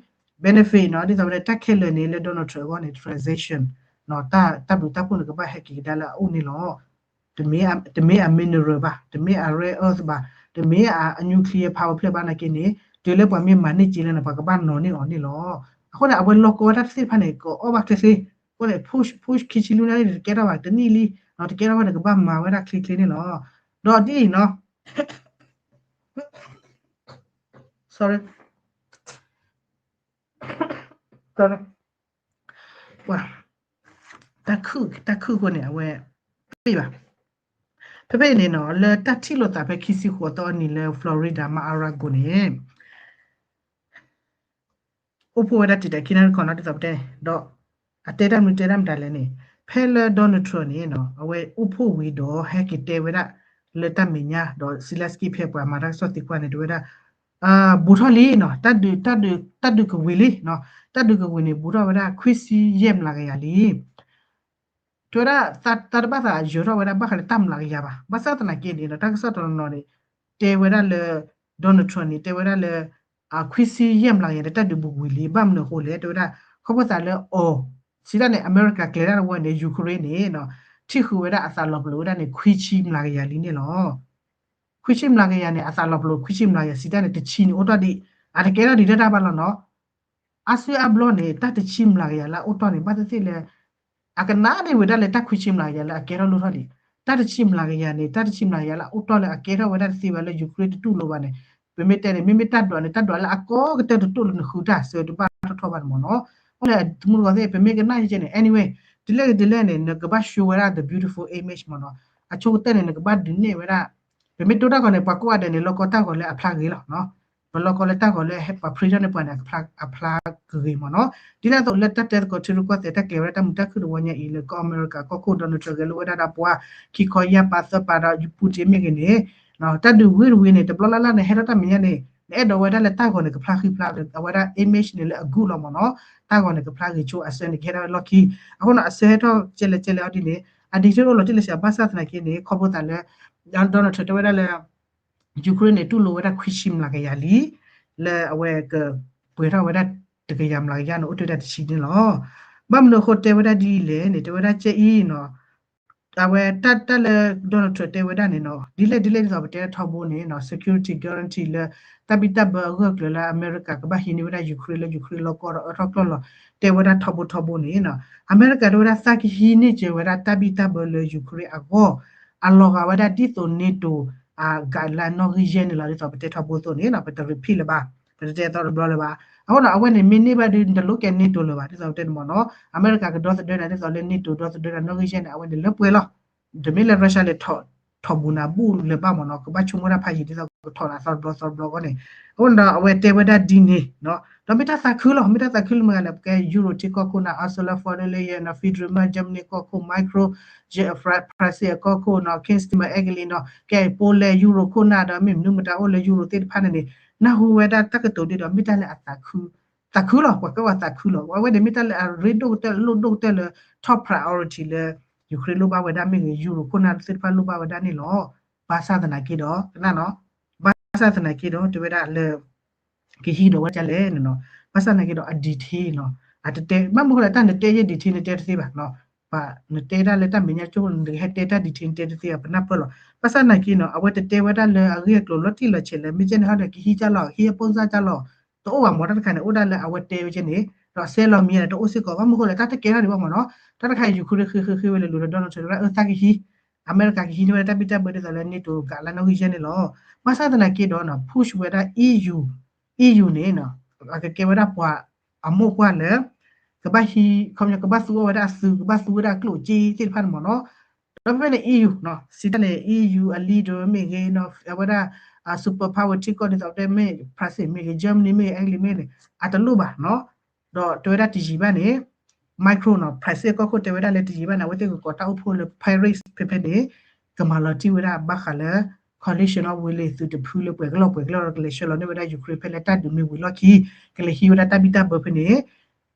benefit နီၤ ဒ်သိးဝဲဒၣ်တၢ်ခဲလၢာ်န့ၣ် လၢ Donald Trump အဂီၢ်န့ၣ် transaction နီၤ တၢ်ဘျုးတၢ်ဖှိၣ်န့ၣ် ကဘၣ်ဟဲက့ၤကဒါလၢအအိၣ်န့ၣ်လီၤ တမ့ၢ်အ mineral ဘၣ် တမ့ၢ်အ rare earth ဘၣ် တမ့ၢ်အ nuclear power plant ဘၣ်နာ်က့န့ၣ် တုၤလၢပှၤမ့ၢ်မၤန့ၢ်က့ၤလၢန့ၣ် ပှၤကဘၣ်နီၤန့ၢ်အီၤန့ၣ်လီၤ အဃိန့ၣ် အဝဲလီၢ်ကီဝဲဒၣ်တၢ်သ့ၣ်တဖၣ်န့ၣ် ကအီၣ်ဘၣ်ချ့ချ့ အဃိန့ၣ် push push ခံဆံလွံၢ်နၣ်ရံၣ်န့ၣ် တကဲထီၣ်ဘၣ်တနံၣ်လံ တကဲထီၣ်ဘၣ်န့ၣ် ကဘၣ်မၤဝဲဒၣ်ချ့ချ့န့ၣ်လီၤ ဒီးဒ်အံၤနီၤ sorry ပှၤ တၢ် တၢ်ခုၣ်အဃိန့ၣ် အဝဲ ပ့ၢ်ဘၣ်. ဖဲဖဲအံၤန့ၣ်နီၤ လၢတၢ်ထံၣ်လိာ်သးဖဲခံဆံဃိးသီအနံၤလၢ Florida မၤ Mar-a-Lago န့ၣ် အိၣ်ဖှိၣ်ဝဲဒၣ်တံာ်တာ်ခံနၣ်ရံၣ်ကီၢ်နီၤ ဒ်သိးပတဲန့ၣ် ဒီး အတဲတၢ်မနုၤတဲတၢ်မတၤလဲၣ်န့ၣ် ဖဲလၢ Donald Trump န့ၣ်နီၤ အဝဲအိၣ်ဖှိၣ်ဝံၤဒီးဟဲက့ၤတဲဝဲဒၣ် လၢတၢ်မဲာ်ညါ ဒီး Zelensky ဖဲပှၤမၤတၢ်ကစီၣ်သံကွၢ်န့ၣ် တဲဝဲဒၣ် ဘူးထီၣ်လံနီၤ တၢ်ဒုး တၢ်ဒုး တၢ်ဒုးကဝံၤလံနီၤ တၢ်ဒုးကဝံၤန့ၣ် ဘူးထီၣ်ဝဲဒၣ် ခွံဆံယဲၢ်မျးကယၤလံ တဲဝဲဒၣ် တၢ်တဘၣ်သးယၢၤထီၣ်ဝဲဒၣ်ဘၣ်ဃးလၢတၢ်မျးကယၤဘၣ်. ဘၣ်ဆၣ်သနာ်က့န့ၣ်ဒီး တၢ်ကစီၣ်တနီၤနီၤန့ၣ် တဲဝဲဒၣ်လၢ Donald Trump န့ၣ် တဲဝဲဒၣ်လၢ ခွံဆံယဲၢ်မျးကယၤန့ၣ် တၢ်ဒုးဘူးဝံၤလံ ဘၣ်မနုၤအဃိလဲၣ် တဲဝဲဒၣ် ခီဖျိသးလၢအီၤ စံးတၢ်န့ၣ် အမဲရကၤကျဲၤတၢ်တဝီန့ၣ် Ukraine န့ၣ် ထံၣ်ဃုာ်ဝဲဒၣ်အသးလီၤပလိာ်ဝဲဒၣ်န့ၣ် ခွံဆံမျးကယၤလံန့ၣ်လီၤ. ခွံဆံမျးကယၤန့ၣ် အသးလီၤပလိာ်ခွံဆံမျးကယၤ စံးတၢ်န့ၣ် တဆံန့ၣ် အိၣ်တ့ၢ်ဒံး အတကဲထီၣ်ဒံးတၢ်တၢ်ဘၣ်လီၤနီၤ အါစုအါဘျီန့ၣ် တၢ်တဆံမျးကယၤလၢအအိၣ်တ့ၢ်န့ၣ် ဘၣ်သ့ၣ်သ့ၣ်လၢ အကနၣ်န့ၢ်ဝဲဒၣ်လၢတၢ်ခွံဆံမျးကယၤလၢအကဲထီၣ်လိၣ်ထီၣ်ဒံး တၢ်တဆံမျးကယၤန့ၣ် တၢ်တဆံမျးကယၤလၢအအိၣ်တ့ၢ်လၢအကဲထီၣ်ဝဲဒၣ်တသ့ဘၣ်လၢ Ukraine တတူၢ်လိာ်ဘၣ်န့ၣ် ပမ့ၢ်တဲန့ၣ် မ့မ့ၢ်တၢ်ဒွးန့ၣ် တၢ်ဒွးလၢအကီကတၢၢ်တတူၢ်လၢနဃုတၢ်ဆၢတဘၣ်ထီၣ်ထီၣ်ဘၣ်န့ၣ်မ့ၢ်နီၤ အိၣ်လၢသမူတဂီၤသ့ၣ် ပမ့ၢ်ကနၣ်ယဲကဲန့ၣ် anyway ဒ်လဲၣ်ဂ့ၤဒ်လဲၣ်န့ၣ် နကဘၣ် show ဝဲဒၣ် the beautiful image မ့ၢ်နီၤ အဆိကတၢၢ်န့ၣ် နကဘၣ်ဒုးနဲၣ်ဝဲဒၣ် ပမ့ၢ်တိၢ်တၢ်ဂီၤန့ၣ် ပှၤကိးဂၤဒဲးန့ၣ် လီၢ်ကီတၢ်ဂီၤလၢအဖျါဂ့ၤလီၤ ပလီၢ်ကီလၢတၢ်ဂီၤလၢပှၤ pressure န့ၢ်ပှၤန့ၣ် အဖျါဂ့ၤမ့ၢ်နီၤ ဒ်န့ၣ်အသိးလၢတၢ်တဲသကိးထံရူၢ်ကီၢ်သဲး တၢ်ကျဲၤဝဲဒၣ်တၢ်မုာ်တၢ်ခုၣ်တဝီညါအံၤလၢကီၢ်အမဲရကၤကီၢ်ခိၣ် Donald Trump ဂဲၤလိာ်ဝဲဒၣ်ဒီးပှၤ ခံခီယါပာ်သၢပာ်ဒီး Putin မ့ၢ်ဂ့ၤန့ၣ် တၢ်ဒုးဝံၤတဝံၤန့ၣ် တဘျီလၢ်လၢ်န့ၣ် ဟဲထီၣ်တၢ်မဲာ်ညါန့ၣ် နအဲၣ်ဒိးဝဲဒၣ်လၢတၢ်ဂီၤန့ၣ် ကဖျါဃံဖျါ အဝဲဒၣ် image န့ၣ်လၢအ good လီၤမ့ၢ်နီၤ တၢ်ဂီၤန့ၣ် ကဖျါဂ့ၤဆိ အဆၢန့ၣ် ကဟဲထီၣ်လီၢ်ခံ အဃိန့ၣ် အဆၢဟဲထီၣ်ကဲလဲၣ်ကဲလဲၣ်အီၤဒ်န့ၣ် အ detail အိၣ်လီၤတံၢ်လၢဆံး ဘၣ်ဆၣ်သနာ်က့န့ၣ် ခီဖျိသးလၢ Donald Trump တဲဝဲဒၣ်လၢ Ukraine န့ၣ် တူၢ်လိာ်ဝဲဒၣ်ခွံဆံမျးကယၤလံ လၢအဝဲကပှဲၤထီၣ်ဝဲဒၣ်တကယၤမျးကယၤန့ၣ် အိၣ်တ့ၢ်ဝဲဒၣ်တဆံန့ၣ်လီၤ. ဘၣ်မနုၤအဃိတဲဝဲဒၣ်ဒ်လဲၣ်န့ၣ် တဲဝဲဒၣ်ကဲအံၤနီၤ အဝဲတၢ်တၢ်လၢ Donald Trump တဲဝဲဒၣ်န့ၣ်နီၤ ဒ်လဲၣ်ဒ်လဲၣ်ဒ်သိးပတဲထီဘိန့ၣ်နီၤ security guarantee လၢ တၢ်ဘံၣ်တၢ်ဘၢအဂၢၢ်အကျၢၤလၢ အမဲရကၤကဘၣ်ဟံးန့ၢ်ဝဲဒၣ် Ukraine လၢ Ukraine လီၢ်ကီၢ်ဒီးအၢထီၣ်ကျီၢ်လီၤ တဲဝဲဒၣ်ထီဘိထီဘိန့ၣ်နီၤ အမဲရကၤတဲဝဲဒၣ်သးကဟံးန့ၢ်စၢၤဝဲဒၣ်တၢ်ဘံၣ်တၢ်ဘၢလၢ Ukraine အဂီၢ် အလီၤဂာ်ဝဲဒၣ်ဒ်သိး NATO အ guideline နီၣ်ဂံၢ်ယဲၢ်န့ၣ်လီၤ ဒ်သိးပတဲထီဘိအသိးန့ၣ်နီၤ ပတ repeat လၢၤဘၣ် ပတတဲအသီတဘျီလၢၤဘၣ် အဃိဒီး အဝဲန့ၣ်မ့ၢ်န့ၢ်ဘၣ်ဒီး နတလိၣ်ကဲ NATO လၢၤဘၣ် ဒ်သိးပတဲန့ၣ်မ့ၢ်နီၤ အမဲရကၤကဒီသဒၢနၤဒ်သိးလၢ NATO ဒီသဒၢနၤနီၣ်ဂံၢ်ယဲၢ်န့ၣ် အဝဲန့ၣ်လၢပှဲၤလီၤ တမ့ၢ်လၢ Russia လဲၤထီၣ် ထီၣ်ဘူးနၤဘူးလၢၤဘၣ်မ့ၢ်နီၤ ကဘၣ်ဆိကမိၣ်တၢ်ဖးယံာ်ဒ်သိးကထီၣ်နၤသီတဘျီသီတဘျီအဂီၢ်န့ၣ် အဃိဒီး အဝဲတဲဝဲဒၣ်ဒ်န့ၣ် ဒီးမ့ၢ်တၢ်သးခုလီၤ မ့ၢ်တၢ်သးခုလၢမုၢ်ဂၤလဲၣ် ပကဲ Euro ထံကီၢ်ခိၣ်နၢ် Ursula von der Leyen နီၤ Federal မ့ၢ် Germany ကီၢ်ခိၣ် Macron France အကီၢ်ခိၣ်နီၤ Keir Starmer အဲကလံးနီၤ ကဲ Poland Euro ခိၣ်နၢ်ဒီး မ့ၢ်မနုၤမတၤအိၣ်လၢ Euro သ့ၣ်တဖၣ်န့ၣ်န့ၣ် နၢ်ဟူဝဲဒၣ်တၢ်ကတိၤဒ်ဒီး မ့ၢ်တၢ်လၢအသးခု သးခုလီၤ ပှၤကဲဝဲသးခုလီၤ အဝဲန့ၣ်မ့ၢ်တၢ်လၢအရ့ဒိၣ်ကတၢၢ်လၢ လိၣ်ဒိၣ်ကတၢၢ်လၢ top priority လၢ Ukraine လိၣ်ဘၣ်ဝဲဒၣ်မ့ၢ်ဂ့ၤ Euro ခိၣ်နၢ်သ့ၣ်တဖၣ်လိၣ်ဘၣ်ဝဲဒၣ်န့ၣ်လီၤ ဘၣ်ဆၣ်သနာ်က့ဒီး ကနၣ်နီၤ ဘၣ်ဆၣ်သနာ်က့ဒီး တဲဝဲဒၣ်လၢ ကဟံးဒီးဝဲဒၣ်လဲၣ်န့ၣ်နီၤ ဘၣ်ဆၣ်သနာ်က့ဒီး အ detail နီၤ အတတဲ ဘၣ်မနုၤဃိလဲၣ် တၢ်နတဲယဲၢ် detail နတဲတသ့ဘၣ်နီၤ ပှၤနတဲဒၣ်လၢတၢ်မဲာ်ညါကၠိ နကဟဲတဲတၢ် detail နတဲတသ့ဘၣ် ပနၢ်ပၢၢ်လီၤ ဘၣ်ဆၣ်သနာ်က့နီၤ အဝဲတတဲဝဲဒၣ်လၢအဂ့ၢ်အကျိၤလီၤတံၢ်လီၤဆဲးလၢ မ့ၢ်ကဲန့ၣ်ဟီဒီး ကဟံးကၢ်လီၤ ဟံးအပိၢ်စၢ်ကၢ်လီၤ တအိၣ်ဘၣ်မ့ၢ် တၢ်တခါန့ၣ် အိၣ်ဒၣ်လၢအဝဲတဲဝဲကဲန့ၣ် ဒီးဆဲးလီၤမံၤဒီးတအိၣ်စ့ၢ်ကီး ဘၣ်မနုၤဃိလဲၣ် တၢ်တကဲထီၣ်ဒံးဘၣ်မ့ၢ်နီၤ တၢ်တခါ Ukraine ဃ့ဃ့ဃ့ဃ့ဝဲလဲၤလူၤဒီး Donald Trump တဲဝဲဒၣ် အၢ သးကဟံး အမဲရကၤကဟံးန့ၢ်ဝဲဒၣ်တၢ်ဘံၣ်တၢ်ဘၢဒ်သိးလၢ NATO ကးလၢနီၣ်ဂံၢ်ယဲၢ်န့ၣ်လီၤ ဘၣ်ဆၣ်သနာ်က့ဒီးနီၤ push ဝဲဒၣ် EU EU န့ၣ် အကကဲဝဲဒၣ်ပှၤအမိၢ်ပှၢ်လၢ ကဘၣ်ဟံး ခီပညီ ကဘၣ်သူအီၣ်ဝဲဒၣ်အသုး ကဘၣ်သူဝဲဒၣ်အကျိၣ်စ့သ့ၣ်တဖၣ်န့ၣ်မ့ၢ်နီၤ ဒီးဖဲဖဲန့ၣ် EU နီၤ စံးတၢ်န့ၣ် EU အ leader မ့ၢ်ဂ့ၤနီၤ အဝဲဒၣ် super power ထံကီၢ်ဒ်သိးတဲမ့ၢ် France မ့ၢ်ဂ့ၤ Germany မ့ၢ်ဂ့ၤ အဲကလံးမ့ၢ်န့ၣ် အတလိၣ်ဘၣ်နီၤ ဒီးတဲဝဲဒၣ်တယံာ်ဘၣ်န့ၣ် Macron နီၤ France အကီၢ်ခိၣ်တဲဝဲဒၣ်လၢတယံာ်ဘၣ်န့ၣ် အဝဲသ့ၣ်ကကိးတၢ်အိၣ်ဖှိၣ်လၢ Paris ဖဲဖဲန့ၣ် ကမၤလီၤတံၢ်ဝဲဒၣ်ဘၣ်ဃးလၢ coalition of willing သုးတဖုလၢပှဲၤကလီၢ်ပှဲၤကလီၢ်ဒီး ကလဲၤဆှၢလီၤန့ၢ်ဝဲဒၣ် Ukraine ဖဲလၢတၢ်ဒုးမ့ၢ်ဝံၤလီၢ်ခံ ကလဲၤဟံးဝဲဒၣ်တၢ်ဘံၣ်တၢ်ဘၢဖဲန့ၣ်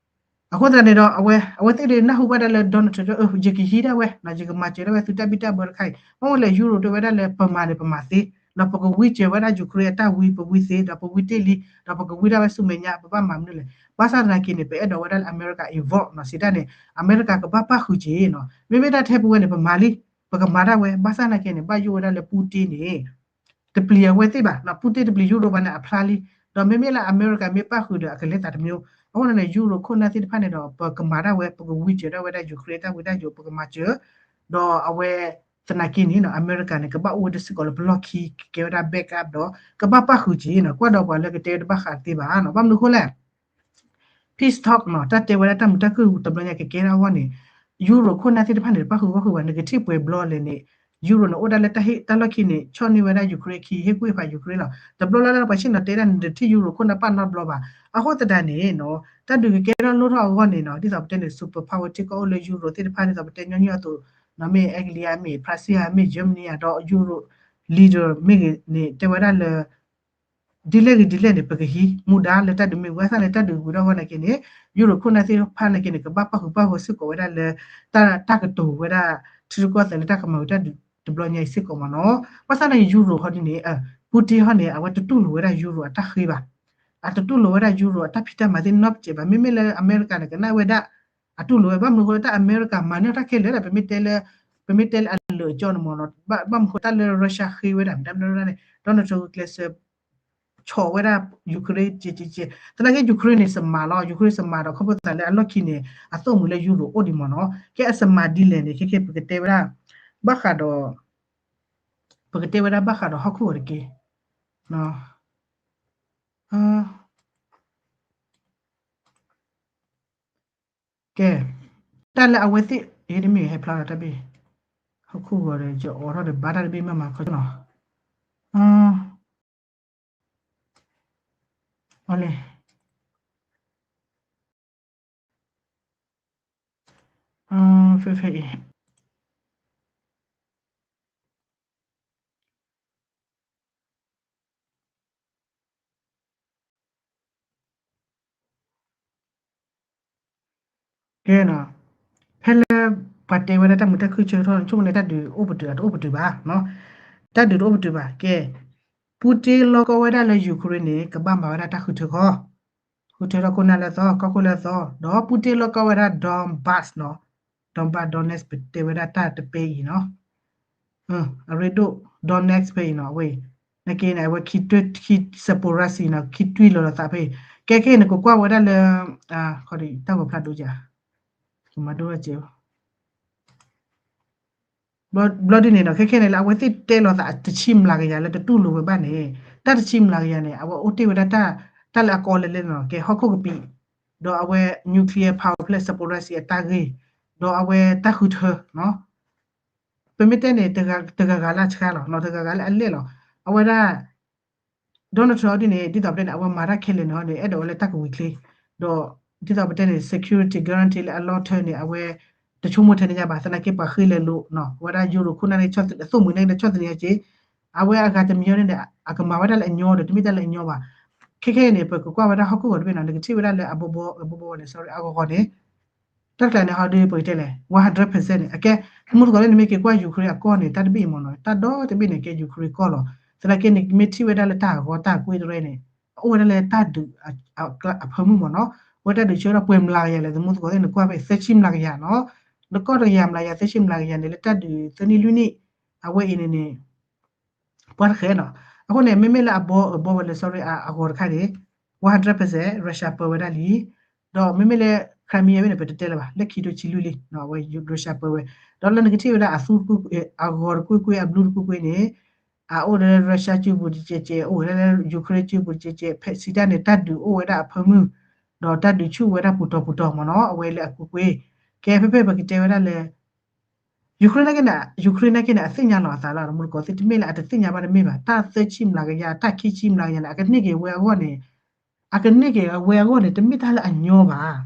အဃိသတးန့ၣ်ဒီး အဝဲ အဝဲသ့ၣ်ဒ်နၢ်ဟူဘၣ်ဒၣ်လၢ Donald Trump တဲ ယကဟံးဒၣ်ဝဲ ယကမၤစၢၤဒၣ်ဝဲသုတၢ်ဘံၣ်တၢ်ဘၢတခါအံၤ ဘၣ်မနုၤလဲၣ် Euro တဲဝဲဒၣ်လၢပမၤန့ၣ် ပမၤသ့ ဒီးပကဝံစၢၤဝဲဒၣ် Ukraine အတၢ်ဝံ ပဝံသ့ ဒီးပဝံတ့ၢ်လံ ဒီးပကဝံဒၣ်ဝဲဆူမဲာ်ညါ ပဘၣ်မၤမနုၤလဲၣ် ဘၣ်ဆၣ်သနာ်က့န့ၣ် ပအဲၣ်ဒိးဝဲဒၣ်လၢအမဲရကၤ involve နီၤ စံးတၢ်န့ၣ် အမဲရကၤကဘၣ်ပၣ်ဃုာ်က့ၤနီၤ မ့မ့ၢ်တၢ်ထဲပဝဲန့ၣ် ပမၤလံ ပကမၤဒၣ်ဝဲ ဘၣ်ဆၣ်သနာ်က့န့ၣ် ဘၣ်ယိၣ်ဝဲဒၣ်လၢ Putin န့ၣ် တပျံၤအဝဲသ့ၣ်ဘၣ် Putin တပျံၤ Euro ဘၣ်န့ၣ် အဖျါလံ ဒီးမ့မ့ၢ်လၢအမဲရကၤမ့ၢ်ပၣ်ဃုာ်ဒီး အကလဲၤသးတမျိုး အဃိန့ၣ် Euro ခိၣ်နၢ်သ့ၣ်တဖၣ်န့ၣ်ဒီး ပကမၤဒၣ်ဝဲ ပကဝံစၢၤဒၣ်ဝဲဒၣ် Ukraine တၢ်ဝံတၢ်ယိာ် ပကမၤစၢၤ ဒီးအဝဲသနာ်က့န့ၣ် အမဲရကၤန့ၣ် ကဘၣ်အိၣ်ဝဲဒၣ်စ့ၢ်ကီးလၢပလီၢ်ခံ ကကဲဝဲဒၣ် backup ဒီး ကဘၣ်ပၣ်ဃုာ်က့ၤနီၤ ကွၢ်ဒီးပှၤလၢကတဲတဘၣ်ဃးသ့ဘၣ်နီၤ ဘၣ်မနုၤအဃိလဲၣ် peace talk နီၤ တၢ်တဲဝဲဒၣ်တၢ်မုာ်တၢ်ခုၣ်တဘျီညါကကဲထီၣ်အဂီၢ်န့ၣ် ယူရိၤခိၣ်နၢ်သ့ၣ်တဖၣ်န့ၣ် တပၣ်ဃုာ်ပၣ်ဃုာ်ဘၣ် နကထံၣ်ပှဲၤဘျီလဲၣ်န့ၣ် ယူရိၤန့ၣ်အိၣ်ဒၣ်လၢတၢ်ဟ့ၣ်တၢ်လီၢ်ခံန့ၣ် ဆီၣ်န့ၢ်ဝဲဒၣ် Ukraine အခံ ဟ့ၣ်ကူၣ်ဟ့ၣ်ဖး Ukraine လီၤ. တဘျီလၢ်လၢ်ပှၤဆ့ၣ်နီၤတဲဒၣ်န့ၣ် တထံၣ်ယူရိၤခိၣ်နၢ်ပာ်နီတဘျီဘၣ်. အဃိသတးန့ၣ်နီၤ တၢ်ဒုးကကဲထီၣ်လိၣ်ထီၣ်အဂီၢ်န့ၣ်နီၤ ဒ်သိးပတဲန့ၣ် super power ထံကီၢ်အိၣ်လၢယူရိၤသ့ၣ်တဖၣ် ဒ်သိးပတဲညီနုၢ်အသိးနီၤ မ့ၢ် Italy မ့ၢ် France မ့ၢ် Germany ဒီးယူရိၤ leader မ့ၢ်ဂ့ၤန့ၣ် တဲဝဲဒၣ်လၢ ဒ်လဲၣ်ဂ့ၤဒ်လဲၣ်န့ၣ် ပကဟံးမူဒါလၢတၢ်ဒုးမ့ၢ်ဝဲသ့ၣ်လၢတၢ်ဒုးဝံၤထီၣ်အဂီၢ်နာ်က့န့ၣ် ယူရိၤခိၣ်နၢ်သ့ၣ်တဖၣ်နာ်က့န့ၣ် ကဘၣ်ပာ်ဃုာ်ပာ်ဃုာ်စ့ၢ်ကီးဝဲဒၣ်လၢ တၢ်ကတိၤဝဲဒၣ် ထံရူၢ်ကီၢ်သဲးလၢတၢ်ကမၤဝဲတၢ်ဒုးတဘျီညါအံၤစ့ၢ်ကီးမ့ၢ်နီၤ. ဘၣ်ဆၣ်သနာ်က့ ယူရိၤဟီဒ်န့ၣ် Putin ဟီန့ၣ် အဝဲတတူၢ်လိာ်ဝဲဒၣ်ယူရိၤအတၢ်ဃ့ဘၣ်. အတတူၢ်လိာ်ဝဲဒၣ်ယူရိၤအတၢ်ဖံးတၢ်မၤသ့ၣ်နီတစဲးဘၣ်. မ့မ့ၢ်လၢအမဲရကၤန့ၣ် ကနၣ်ဝဲဒၣ် အတူၢ်လိာ်ဝဲ ဘၣ်မနုၤအဃိလၢတၢ်အမဲရကၤမၤန့ၢ်တၢ်ခဲလၢာ်ဒီး ပမ့ၢ်တဲလၢ ပမ့ၢ်တဲလၢအလၢာ်အကၠီန့ၣ်မ့ၢ်နီၤ ဘၣ်မနုၤအဃိတၢ်လၢ Russia ဃ့ဝဲဒၣ် မတၤမတၤန့ၣ် Donald Trump ကျဲးစၢး ဆီၣ်ဝဲဒၣ် Ukraine ကဲကဲကဲ သနာ်က့ Ukraine န့ၣ် စမၤလီၤ Ukraine စမၤဒီး ခီဖျိသးလၢအလီၢ်ခံန့ၣ် အသိၣ်မုာ်လၢယူရိၤအိၣ်ဒံးမ့ၢ်နီၤ. ကဲအစမၤဒ်လဲၣ်န့ၣ် ခဲခဲပကတဲဝဲဒၣ် ဘၣ်ဃးဒီး ပကတဲဝဲဒၣ်ဘၣ်ဃးဒီးဟီၣ်ခိၣ်ဂီၤတက့ၢ်. ကဲ တၢ်လၢအဝဲသ့ၣ် အ့ တမ့ၢ်ဟဲဖျါလီၤတၢ်ဘ့ၣ် ဟီၣ်ခိၣ်ဂီၤဒီး ယအိးထီၣ်ဒီးဘါတၢ်တဘ့ၣ်မးမး ခီနီၤ အလဲၣ် ဖဲဖဲအံၤ ကဲနီၤ ဖဲလၢ ပှၤတဲဝဲဒၣ်တၢ်မုာ်တၢ်ခုၣ်ဆၢထီၣ် ဆိကမိၣ်န့ၣ် တၢ်ဒုးအိၣ်ပတုာ် တအိၣ်ပတုာ်ဘၣ်နီၤ တၢ်ဒုးတအိၣ်ပတုာ်ဘၣ် ကဲ Putin လီၢ်ကီၢ်ဝဲဒၣ်လၢ Ukraine န့ၣ် ကဘၣ်မၤဝဲဒၣ်တၢ်ဃုထၢခီ ဃုထၢထီၣ်ခိၣ်နၢ်လၢအသီ ကီၢ်ခိၣ်လၢအသီ ဒီး Putin လီၢ်ကီၢ်ဝဲဒၣ် Donbas နီၤ Donbas Donetsk ပတဲဝဲဒၣ်တၢ်တပဲအံၤနီၤ အရ့ဒိၣ် Donetsk ဖဲအံၤနီၤ အဝဲအံၤ နာ်က့န့ၣ် အဝဲခံတွ့ ခံ Zaporizhzhia နီၤ ခံတွ့လီၤလီၤသးဖဲအံၤ ကဲခဲအံၤန့ၣ် ကကွၢ်ဝဲဒၣ်လၢ တၢ်ဂီၤဖျါဒိက ကမၤဒိကဲ ဘျီဒ်န့ၣ်နီၤ ခဲခဲန့ၣ်လၢအဝဲသ့ၣ်တဲလီၤသး တဆံမျးကယၤလၢတတူၢ်လိာ်ဝဲဘၣ်န့ၣ် တၢ်တဆံမျးကယၤန့ၣ် အဝဲအိၣ်တ့ၢ်ဝဲဒၣ်တၢ် တၢ်လၢအကီလဲၣ်လဲၣ်နီၤ ကဲဟီၣ်ခိၣ်ကပံာ် ဒီးအဝဲ nuclear power plant Zaporizhzhia အတၢ်ဂ့ၢ် ဒီးအဝဲတၢ်ဃုထၢနီၤ ပမ့ၢ်တဲန့ၣ် တဂၤဂၤလၢအဆှါလီၤ တဂၤဂၤလၢအလဲၣ်လီၤ အဝဲဒၣ် Donald Trump ဒ်န့ၣ် ဒ်သိးပတဲန့ၣ် အဝဲမၤတၢ်ခဲလၢာ်န့ၣ်ဟီန့ၣ် အဲၣ်ဒိးဝဲလၢတၢ်ကဝံၤချ့ ဒီး ဒ်သိးပတဲန့ၣ် security guarantee လၢအလီၢ်ထၢန့ၣ် အဝဲ တဆိကမိၣ်ထဲန့ၣ်ညါဘၣ် သနာ်က့ပှၤဃ့လဲၤလိာ်နီၤ အဝဲဒၣ်ယူရိၤခိၣ်နၢ်န့ၣ် အသိၣ်မုာ်န့ၣ် တဆီၣ်သနံးအီၤက့ အဝဲအဂၤတမံၤန့ၣ် အကမၤဝဲဒၣ်လၢအညီဒီး တမ့ၢ်တၢ်လၢအညီဘၣ်. ခဲခဲအံၤန့ၣ် ပကကွၢ်ဝဲဒၣ်ဟီၣ်ခိၣ်ဂီၤတဘ့ၣ်နီၤ နကထံၣ်ဝဲဒၣ်လၢအဘီဘီ အဘီဘီန့ၣ် sorry အဂီၤဂီၤန့ၣ် တၢ်တကျါန့ၣ် ဟီဒုပကတဲလဲၣ် one hundred percent န့ၣ် အကဲ မုၢ်သကိးလၢနမ့ၢ်က့ၤကွၢ် Ukraine အကီၢ်န့ၣ် တၢ်တဘ့ၣ်အံၤမ့ၢ်နီၤ တၢ်ဒီတဘ့ၣ်န့ၣ် ကဲ Ukraine ကီၢ်လီၤ. သနာ်က့န့ၣ် မ့ၢ်ထံၣ်ဝဲဒၣ်လၢတၢ်အဂီၤတၢ်အကွ့တရဲန့ၣ် အအိၣ်ဝဲဒၣ်လၢတၢ်ဒုး အဖၢမုၢ်မ့ၢ်နီၤ အဝဲတၢ်ဒုးဆၢထီၣ်ပှဲၤမျးကယၤလဲၣ် သမုသကိးသ့ၣ် နကွၢ်ဖဲသၢဆံမျးကယၤနီၤ နကီၢ်တကယၤမျးကယၤ သၢဆံမျးကယၤန့ၣ် လၢတၢ်ဒုးသၢနံၣ်လွံၢ်နံၣ် အဝဲအံၤန့ၣ်န့ၣ် ပှၤတဃဲနီၤ. အဃိန့ၣ် မ့မ့ၢ်လၢအဘီ အဘီဝဲလၢ sorry အဂီၤတခါန့ၣ် one hundred percent Russia ပၢဝဲဒၣ်လံ. ဒီးမ့မ့ၢ်လၢ Crimea ဝဲန့ၣ် ပတတဲလၢၤဘၣ် လၢခံထိဆံလွံၢ်လံ အဝဲ Russia ပၢဝဲ ဒီးလၢနကထံၣ်ဝဲဒၣ်အသူတကွ့ၢ်ကွ့ၢ် အဂီၤတကွ့ၢ်ကွ့ၢ် အဘျုးတကွ့ၢ်ကွ့ၢ်န့ၣ် အအိၣ်လၢ Russia စုပူၤတကဲးကဲး အိၣ်ဝဲဒၣ်လၢ Ukraine စုပူၤတကဲးကဲး ဖဲစံးတၢ်န့ၣ် တၢ်ဒုးအိၣ်ဝဲဒၣ်အဖၢမုၢ် ဒီးတၢ်ဒုးဆူၣ်ဝဲဒၣ်ပူၤတီၤပူၤတီၤမ့ၢ်နီၤ အဝဲလၢအကွ့ၢ်ကွ့ၢ် ကဲဖဲဖဲပကတဲဝဲဒၣ်လၢ Ukraine နာ်က့န့ၣ် Ukraine နာ်က့န့ၣ် အသ့ၣ်ညါလီၤအသးလီၤ မုၢ်တကိးသ့ၣ် တမ့ၢ်လၢအတသ့ၣ်ညါဘၣ်တမ့ၢ်ဘၣ် တၢ်သၢဆံမျးကယၤ တၢ်ခံဆံမျးကယၤန့ၣ် အကန့ၢ်က့ၤဝဲအဂီၢ်န့ၣ် အကန့ၢ်က့ၤဝဲအဂီၢ်န့ၣ် တမ့ၢ်တၢ်လၢအညီဘၣ်.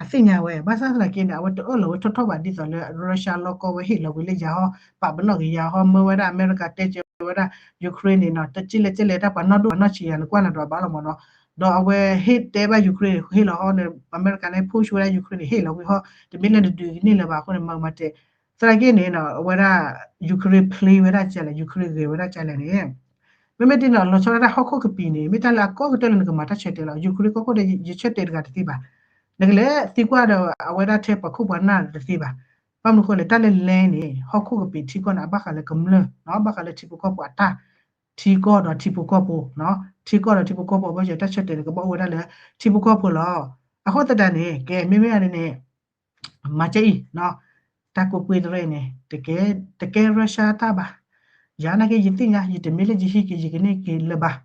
အသ့ၣ်ညါဝဲ ဘၣ်ဆၣ်သနာ်က့န့ၣ် အဝဲတအၢၣ်လီၤဝဲထီၣ်ထီၣ်ဘၣ်ဒ်သိးလၢ Russia လီၢ်ကီၢ်ဝဲဟ့ၣ်လီၤဝံၤလၢယၤဟီ ပာ်ပနီၣ်က့ၤယၤဟီ မၢဝဲဒၣ်အမဲရကၤတဲကဲဝဲဒၣ် Ukraine န့ၣ်နီၤ တက့ၢ်လဲၣ်က့ၢ်လဲၣ် တၢ်ပှၤနီၣ်ဒိၣ်ပှၤနီၣ်ဆံးယၤ နကွၢ်နၤဒီးအဘၣ်လီၤမ့ၢ်နီၤ ဒီးအဝဲဟ့ၣ်တဲဘၣ် Ukraine ဟ့ၣ်လီၤဟီန့ၣ် အမဲရကၤန့ၣ် push ဝဲဒၣ် Ukraine န့ၣ် ဟ့ၣ်လီၤဝံၤဟီ တမ့ၢ်လၢနဒုးကန့ၢ်လၢၤဘၣ်အဃိန့ၣ် မၤမၤတဲ သနာ်က့န့ၣ်နီၤ အဝဲဒၣ် Ukraine play ဝဲဒၣ်ကလဲၣ် Ukraine ဂဲၤဝဲဒၣ်ကလဲၣ်န့ၣ် မ့မ့ၢ်ဒ်န့ၣ် လီၤဆီဒၣ်တၢ်ဟီၣ်ခိၣ်ကပံာ်န့ၣ် မ့ၢ်တၢ်လၢအကီကတၢၢ်လၢနကမၤတၢ်ဆၢတဲာ်လီၤ Ukraine ကီၢ်ခိၣ်ဒီး ယဆၢတဲာ်တဂၤတသ့ဘၣ် နကလဲၤသံကွၢ်ဒီးအဝဲဒၣ်ထဲပှၤခိၣ်ပှၤနၢ်တသ့ဘၣ် ဘၣ်မနုၤအဃိလဲၣ် တၢ်လၢ land န့ၣ် ဟီၣ်ခိၣ်ကပံာ်ထံကီၢ်န့ၣ် အဘၣ်ဃးလၢကမျၢၢ်နီၤ ဘၣ်ဃးလၢထံဖိကီၢ်ဖိအတၢ် ထံကီၢ်ဒီးထံဖိကီၢ်ဖိနီၤ ထံကီၢ်ဒီးထံဖိကီၢ်ဖိ ဘၣ်ဆၣ်တၢ်ဆၢတဲာ်န့ၣ် ကဘၣ်အိၣ်ဝဲဒၣ်လၢထံဖိကီၢ်ဖိလီၤ. အဃိသတးန့ၣ် ကဲ မ့မ့ၢ်အန့ၣ်န့ၣ် မၤကဲအံၤနီၤ တၢ်ကွ့ၢ်ကွ့ၢ်တရဲၣ်န့ၣ် တကဲ တကဲ Russia တၢ်ဘၣ်. ယၤနာ်က့ ယသ့ၣ်ညါ ယတမ့ၢ်လၢယဟံးက့ၤ ယကန့ၢ်က့ၤလၢၤဘၣ်.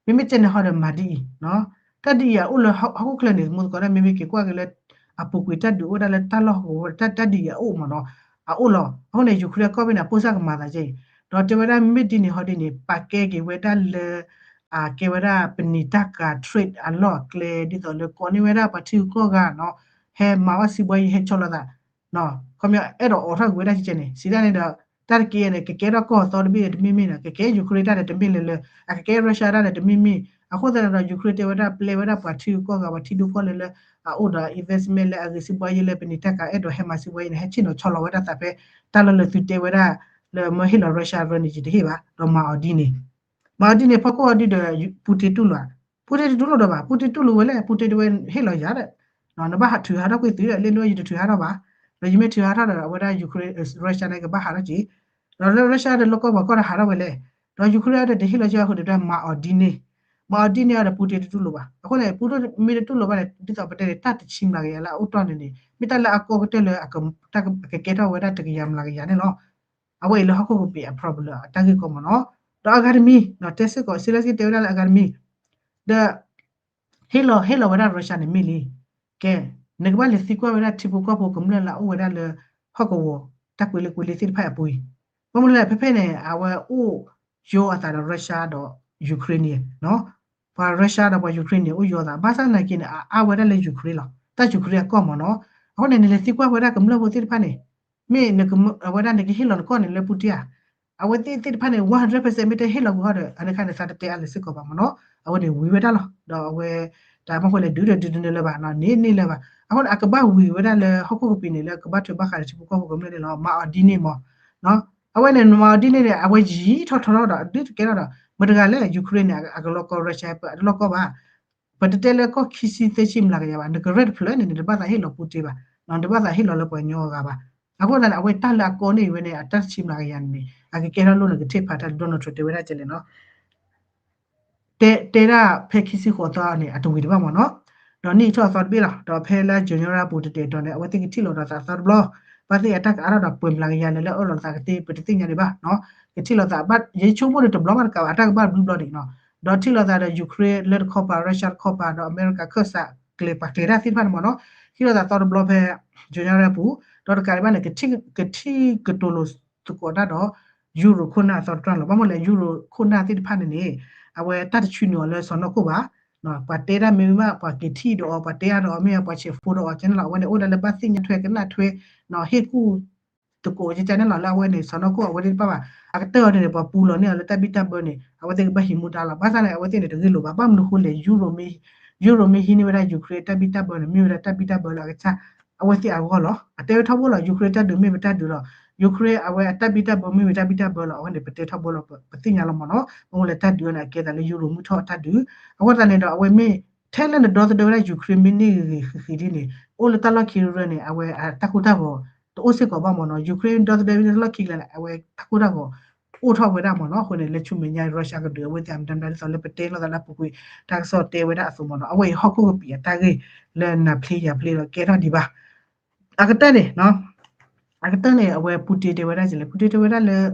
မ့မ့ၢ်ကဲန့ၣ်ဟီဒီးမၤဒ်အံၤနီၤ တၢ်ဒ်အံၤအအိၣ်လၢဟီၣ်ခိၣ်ချၢန့ၣ် သမူသကိးဒၣ် မ့မ့ၢ်က့ၤကွၢ်က့ၤလၢ အပူၤကွံာ်တၢ်ဒုးအိၣ်ဝဲဒၣ်လၢတၢ်လီၢ်ဟီၣ်ကဝီၤ တၢ် တၢ်ဒုးယၤအိၣ်မ့ၢ်နီၤ, အအိၣ်လီၤ. အဃိန့ၣ် Ukraine အကီၢ်ဘ့ၣ်န့ၣ် အပိၢ်စၢ်ကမၤသးကဲအံၤ, ဒီးတဲဝဲဒၣ်မ့ၢ်ဒ်န့ၣ်ဟီဒ်န့ၣ် ပာ်ကဲက့ၤဝဲဒၣ်လၢ အကဲဝဲဒၣ်ပနံာ်တၢ်ကၤ trade အလီၢ်အကျဲ ဒ်သိးလၢကိးန့ၢ်ဝဲဒၣ်ပှၤထံဂုၤကီၢ်ဂၤနီၤ, ဟဲမၤအီၣ်စံးဘှါယံၤ ဟဲဆီလီၤသး ခီပညီ အဲၣ်ဒိးအိးထီၣ်ကွံာ်ဝဲဒၣ်ကဲန့ၣ် စံးဒ်န့ၣ်ဒီး တၢ်တက့ၢ်န့ၣ် ကကဲထီၣ်ကီၢ်အသီတဘ့ၣ်န့ၣ် တမ့ၢ်မ့ၢ်နီၤ, ကကဲ Ukraine တၢ်န့ၣ် တမ့ၢ်လၢလၢ, အကကဲ Russia တၢ်န့ၣ် တမ့ၢ်မ့ၢ်. အဃိသတးဒီး Ukraine တဲဝဲဒၣ် ပျဲဝဲဒၣ်ပှၤထံဂုၤကီၢ်ဂၤ ပှၤထံဒိၣ်ကီၢ်လဲၢ်လၢ အအိၣ်ဒီး investment လၢအဂ့ၤ စံးဘှါယံၤလၢပနံာ်တၢ်ကၤ အဲၣ်ဒိးဟဲမၤစံးဘှါယံၤန့ၣ် ဟဲဆ့ၣ်နီၤဆီလီၤဝဲဒၣ်သးဖဲ တၢ်လီၢ်လၢသုတဲဝဲဒၣ် လၢမၢဟ့ၣ်လီၤ Russia ရၢန့ၣ် ယတဟ့ၣ်ဘၣ်, ဒီးမၤအီၤဒ်န့ၣ် မၤအီၤဒ်န့ၣ် ဖီခိၣ်အီၤဒ်ဒီး Putin တူၢ်လိာ်ဧါ, Putin တတူၢ်လိာ်ဒီးဘၣ်, Putin တူၢ်လိာ်ဝဲလဲၣ်, Putin တဲဝဲဟ့ၣ်လီၤယၤဒီး နဘၣ်ထုးဟးထီၣ်ကွံာ်သုဒီး လၢန့ၣ်ယတထုးဟးထီၣ်ဘၣ်, ဒီးယမ့ၢ်ထုးဟးထီၣ်ဒီး အဝဲဒၣ် Ukraine Russia န့ၣ်ကဘၣ်ဟးထီၣ်က့ၤ, ဒီးလၢ Russia ဒီးလီၢ်ကီၢ်ပှၤကီၢ်ဒီးဟးထီၣ်ဝဲလဲၣ်, ဒီး Ukraine ဒီးတဟ့ၣ်လီၤက့ၤအဃိန့ၣ်ဒီး မၤအီၤဒ်န့ၣ်, မၤအီၤဒ်န့ၣ်အီၤဒီး Putin တတူၢ်လိာ်ဘၣ်. အဃိန့ၣ် Putin မ့ၢ်တတူၢ်လိာ်ဘၣ်န့ၣ် ဒ်သိးပတဲန့ၣ် တၢ်တဆံမျးကယၤလၢအအိၣ်တီၢ်န့ၣ်န့ၣ် မ့ၢ်တၢ်လၢအကီကတၢၢ်လၢ အကကဲထီၣ်ဝဲဒၣ်တကယၤမျးကယၤန့ၣ်လီၤ. အဝဲအံၤလၢဟီၣ်ခိၣ်ကပံာ်အ problem အတၢ်ဂ့ၢ်ကီမ့ၢ်နီၤ. ဒီးအဂၤတမံၤ တဲစ့ၢ်ကီး Zelenskyy တဲဝဲဒၣ်လၢအဂၤတမံၤ ဒီး ဟ့ၣ်လီၤ ဟ့ၣ်လီၤဝဲဒၣ် Russia န့ၣ်မ့ၢ်လံ. ကဲ နကဘၣ်လဲၤသံကွၢ်ဝဲဒၣ်ထံဖိကီၢ်ဖိကမျၢၢ်လၢအအိၣ်ဝဲဒၣ်လၢ ဟီၣ်ကဝီၤ တၢ်ကွဲးလၢကွဲးလံသ့ၣ်တဖၣ်အပူၤအံၤ, ဘၣ်မနုၤလဲၣ် ဖဲဖဲန့ၣ် အဝဲအိၣ်ယိအသးဒီး Russia ဒီး Ukraine န့ၣ် ပှၤ Russia ဒီးပှၤ Ukraine န့ၣ် အိၣ်ယိအသး ဘၣ်ဆၣ်သနာ်က့န့ၣ် အအါဝဲဒၣ်လၢ Ukraine လီၤ. တၢ် Ukraine အကီၢ်မ့ၢ်နီၤ. အဃိန့ၣ် နလဲၤသံကွၢ်ဝဲဒၣ်ကမျၢၢ်ဖိသ့ၣ်တဖၣ်န့ၣ် မ့ၢ်နကမၢ အဝဲဒၣ်နကဟ့ၣ်လီၤနကီၢ်န့ၣ်လၢ Putin ဧါ. အဝဲသ့ၣ်သ့ၣ်တဖၣ်န့ၣ် one hundred percent မ့ၢ်တဟ့ၣ်လီၤကွံာ်ဟီဒီး အန့ၣ်ခါန့ၣ်သးတတဲအါလၢၤစ့ၢ်ကီးဘၣ်မ့ၢ်နီၤ. အဝဲန့ၣ်ဝံၤဝဲဒၣ်လီၤ. ဒီးအဝဲ တၢ်မ့ၢ်ဃိလဲၣ် ဒုးဒီးဒုးတနၢၤလၢၤဘၣ်နီၤ န့ၢ်န့ၢ်လၢၤဘၣ်. အဃိန့ၣ် အကဘၣ်ဝံၤဝဲဒၣ်လၢဟီၣ်ခိၣ်ကပံာ်န့ၣ် လၢကဘၣ်ထွဲဘၣ်ဃးဒီးထံဖိကီၢ်ဖိကမျၢၢ်န့ၣ်လီၤ. မၤအီၤဒ်န့ၣ်မ့ၢ် အဝဲန့ၣ် မၤအီၤဒ်န့ၣ်န့ၣ် အဝဲယံာ်ထီၣ်ထီထီၣ်ဒီး ဒုးတကဲထီၣ်ဒီး မတၤတဂၤလဲၣ် Ukraine န့ၣ် အကလီကီ Russia ပတလီကီဘၣ်. ပတတဲလၢကီၢ်ခံဆံသၢဆံမျးကယၤဘၣ် နကရဲၣ်တဖျၢၣ်န့ၣ်န့ၣ် နဘၣ်သးဟ့ၣ်လီၤ Putin ဘၣ်, နဘၣ်သးဟ့ၣ်လီၤလၢပှၤကညီအဂၤဘၣ်. အဃိသတးန့ၣ် အဝဲတၢ်လၢအကီန့ၢ်ဝဲန့ၣ် အတၢ်ဆံမျးကယၤန့ၣ်န့ၣ် အကကဲထီၣ်လိၣ်န့ၣ် ကထံၣ်ဖးတၢ် Donald Trump တဲဝဲဒၣ်ကဲလဲၣ်နီၤ တဲ တဲဒၣ်ဖဲခံဆံဃိးသီန့ၣ် အတဝံၤတဘၣ်မ့ၢ်နီၤ. ဒီးနံၣ်ထီၣ်အသီတဘ့ၣ်လီၤ. ဒီးဖဲလၢ January အပူၤတတဲာ်တီၤန့ၣ် အဝဲသ့ၣ်ကထံၣ်လိာ်ဒီးသးအသီတဘျီ, ဘၣ်သ့ၣ်အတၢ်ကအါထီၣ်ဒီးပှဲၤမျးကယၤလၢလၢအၢၣ်လီၤသးကသ့ ပတသ့ၣ်ညါဒံးဘၣ်နီၤ. ကထံၣ်လိာ်သးဘၣ် ယဆိကမိၣ်န့ၣ်တဘျီဘၣ်တကးဘၣ် အတၢ်ကဘၣ်ဘျုးဘျီဒံးနီၤ. ဒီးထံၣ်လိာ်သးဒီး Ukraine လၢတခီပၤ Russia တခီပၤ ဒီးအမဲရကၤခၢၣ်စးကျဲၤပှၤကျဲၤတၢ်သ့ၣ်တဖၣ်န့ၣ်မ့ၢ်နီၤ. ထံၣ်လိာ်သးသီတဘျီဖဲ January အပူၤ, ဒီးတကးဒံးဘၣ်န့ၣ် ကထံၣ် ကထံၣ်ကတိၤလိာ်သကိးတၢ်ဒီး Euro ခိၣ်နၢ်အသီတတြၢ်လီၤ. ဘၣ်မနုၤလဲၣ် Euro ခိၣ်နၢ်သ့ၣ်တဖၣ်န့ၣ်န့ၣ် အဝဲတၢ်တဆူန့ၢ်အီၤလၢစီၤနီၢ်ခိၣ်ဘၣ်. ပှၤတဲတၢ်မ့ၢ်မ့ၢ် ပှၤက့ၤထံၣ်ဒီးအီၤ ပှၤတဲအါဒီးအီၤမ့ၢ် ပှၤဆဲးဖိဒီးအီၤကဲန့ၣ်လီၤ. အဝဲန့ၣ်အိၣ်ဒၣ်လၢဘၣ်သ့ၣ်ညါထွဲကနၣ်ထွဲ ဟ့ၣ်ကူၣ်သကိးကဲန့ၣ်လီၤ လၢအဝဲန့ၣ်စီၤနီၢ်ခိၣ်အဝဲသ့ၣ်တဖၣ်ဘၣ်. အကတၢၢ်အီၤန့ၣ်န့ၣ် ပှၤပူၤလီၤန့ၢ်အီၤလၢတၢ်ဘံၣ်တၢ်ဘၢန့ၣ် အဝဲသ့ၣ်ကဘၣ်ဟံးမူဒါလီၤ. ဘၣ်ဆၣ်န့ၣ် အဝဲသ့ၣ်န့ၣ် တဂ့ၢ်လိာ်ဘၣ်. ဘၣ်မနုၤဃိလဲၣ် Euro မ့ၢ် Euro မ့ၢ်ဟံးန့ၢ်ဝဲဒၣ် Ukraine တၢ်ဘံၣ်တၢ်ဘၢန့ၣ် မ့ၢ်ဝဲဒၣ်တၢ်ဘံၣ်တၢ်ဘၢလၢအကစၢ် အဝဲသ့ၣ်အဂီၢ်လီၤ. အတဲဝဲထီဘိလီၤ Ukraine တၢ်ဒုးမ့ၢ်ဝဲတၢ်ဒုးလီၤ. Ukraine အဝဲအတၢ်ဘံၣ်တၢ်ဘၢမ့ၢ်ဝဲတၢ်ဘံၣ်တၢ်ဘၢလီၤ. အဝဲန့ၣ် ပတဲထီဘိလီၤ ပသ့ၣ်ညါလီၤမ့ၢ်နီၤ. မ့ၢ်လၢတၢ်ဒုးအီၤန့ၣ် အကဲသးလၢ Euro မုၢ်ထီၣ်အတၢ်ဒုး အဃိသတးန့ၣ်ဒီး အဝဲမ့ၢ် ထဲလၢနဒီသဒၢဝဲဒၣ် Ukraine မ့ၢ်န့ၢ်ဂ့ၤဂ့ၤဃ့ဃ့ဒ်န့ၣ် အိၣ်လၢတၢ်လီၢ်ခံရၢန့ၣ် အဝဲအတၢ်ကိၢ်တၢ်ဂီၤ တအိၣ်စ့ၢ်ကီးဘၣ်မ့ၢ်နီၤ. Ukraine ဒီသဒၢဝဲဒၣ်တၢ်လီၢ်ခံကလၢန့ၣ် အဝဲတၢ်ကိၢ်တၢ်ဂီၤ အိၣ်ထီၣ်ဝဲဒၣ်မ့ၢ်နီၤ. အဃိန့ၣ် လၢဆူမဲာ်ညါ Russia ကဒုးအဝဲသ့ၣ်မတၤမတၤဒ်သိးလၢပတဲလိာ်သးလၢအပူၤကွံာ် တၢ်ကစီၣ်တဲဝဲဒၣ်အသိးမ့ၢ်နီၤ. အဝဲအံၤဟီၣ်ခိၣ်ကပံာ်အတၢ်ဂ့ၢ်လၢနၤဖျ့ယၤဖျ့ဒီး ကဲထီၣ်ဒံးဘၣ်. အကတၢၢ်န့ၣ် အကတၢၢ်န့ၣ် အဝဲ Putin တဲဝဲဒၣ်ကလဲၣ် Putin တဲဝဲဒၣ်လၢ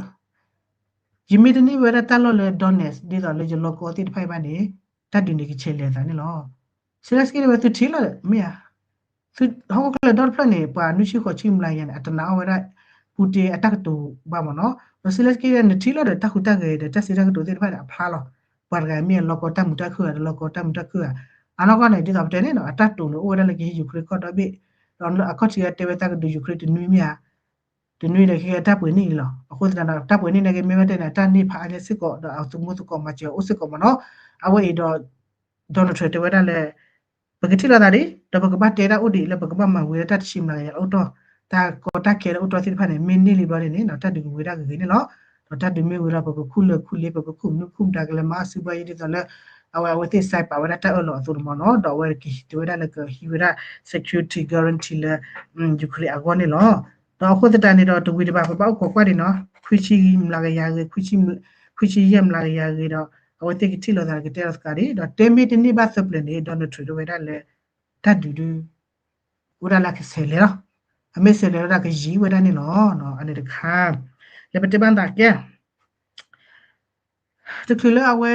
ယမ့ၢ်တန့ၢ်ဝဲဒၣ်တၢ်လီၢ်လၢ Donetsk ဒ်သိးလၢယလီၢ်ကီၢ်သ့ၣ်တဖၣ်အံၤဘၣ်န့ၣ် တၢ်ဒုးန့ၣ်ကဆဲးလဲၤသးန့ၣ်လီၤ. Zelenskyy တဲဝဲသုထံၣ်လီၤမ့ၢ်ဧါ သုဟီၣ်ခိၣ်ချၢဒီတဖျၢၣ်န့ၣ် ပှၤနွံဆံဃိးဆံမျးယၤန့ၣ် အတနာ်အီၣ်ဝဲဒၣ် Putin အတၢ်ကတိၤဘၣ်မ့ၢ်နီၤ. ဒီး Zelenskyy တဲနထံၣ်လီၤဒီးတၢ်ဟူးတၢ်ဂဲၤဒီးတၢ်စံးတၢ်ကတိၤသ့ၣ်တဖၣ်ဒီးအဖျါလီၤ. ပှၤတဂၤမ့ၢ်အလီၢ်ကီၢ်တၢ်မုာ်တၢ်ခုၣ်ဧါ တလီၢ်ကီၢ်တၢ်မုာ်တၢ်ခုၣ်ဧါ. အနီၢ်ကီၢ်န့ၣ် ဒ်သိးပတဲန့ၣ်နီၤ အတၢ်တိာ်န့ၣ် အိၣ်ဝဲဒၣ်လၢကဟံး Ukraine ကီၢ်ဒီဘ့ၣ်, ဒီးအခီၣ်ထံးတဲဝဲသးကဒုး Ukraine တနွံမ့ၢ်ဧါ တနွံဒီးကဲတၢ်ပှဲၤနံၣ်လီၤ. အဃိသတးဒီး တၢ်ပှဲၤနံၣ်န့ၣ်က့ မ့ၢ်ဝဲတဲန့ၣ် တၢ်န့ၢ်ဖးအါညါစ့ၢ်ကီး ဒီးအသမူသကိးမၤစၢၤအိၣ်စ့ၢ်ကီးမ့ၢ်နီၤ. အဝဲအံၤဒီး Donald Trump တဲဝဲဒၣ်လၢ ပကထံၣ်လိာ်သးဒံး ဒီးပကဘၣ်တဲတၢ်အိၣ်ဒံးလၢပကဘၣ်မၤဝံၤလၢတၢ်တဆံမျးကယၤအိၣ်တီၢ် တၢ်ကီတၢ်ခဲလၢအိၣ်တီၢ်သ့ၣ်တဖၣ်န့ၣ် မ့ၢ်န့ၢ်လံဘျီန့ၣ်န့ၣ် တၢ်ဒုးကဝံၤဒၣ်ဂ့ၤဂ့ၤန့ၣ်လီၤ. ဒီးတၢ်ဒုးမ့ၢ်ဝံၤလီၤ ပကခူၣ်လၢာ်ခူၣ်လ့ ပကခူၣ်မနုၤခူၣ်မတၤကလဲၤမၤအီၣ်စုဘၣ်ယံၤဒ်သိးလၢ အဝဲအဝဲသ့ၣ် စဲးပာ် ဝဲဒၣ်တၢ်အၢၣ်လီၤအသိးန့ၣ်မ့ၢ်နီၤ. ဒီးအဝဲကတဲဝဲဒၣ်လၢကဟံးဝဲဒၣ် security guarantee လၢ Ukraine အဂီၢ်န့ၣ်လီၤ. ဒီးအဃိသတးန့ၣ်ဒီးတဝံၤတဘၣ် ပဘၣ်အိၣ်ခိးကွၢ်ဒံးနီၤ ခွံဆံမျးကယၤဂ့ၤ ခွံဆံယဲၢ်မျးကယၤဂ့ၤဒီး အဝဲသ့ၣ်ကထံၣ်လိာ်သးကတဲလိာ်သးဒံး ဒီးတဲမ့ၢ်တန့ၢ်ဘၣ်သၢပျၢၤန့ၣ် Donald Trump တဲဝဲဒၣ်လၢ တၢ်ဒုးဒုး အိၣ်ဒၣ်လၢအကဆဲးလဲၤလီၤ. အမ့ၢ်ဆဲးလဲၤဝဲဒၣ်ကယံာ်ဝဲဒၣ်န့ၣ်လီၤ. အန့ၣ်တခါ လၢပတဲဘၣ်သးကဲ တချုးလၢအဝဲ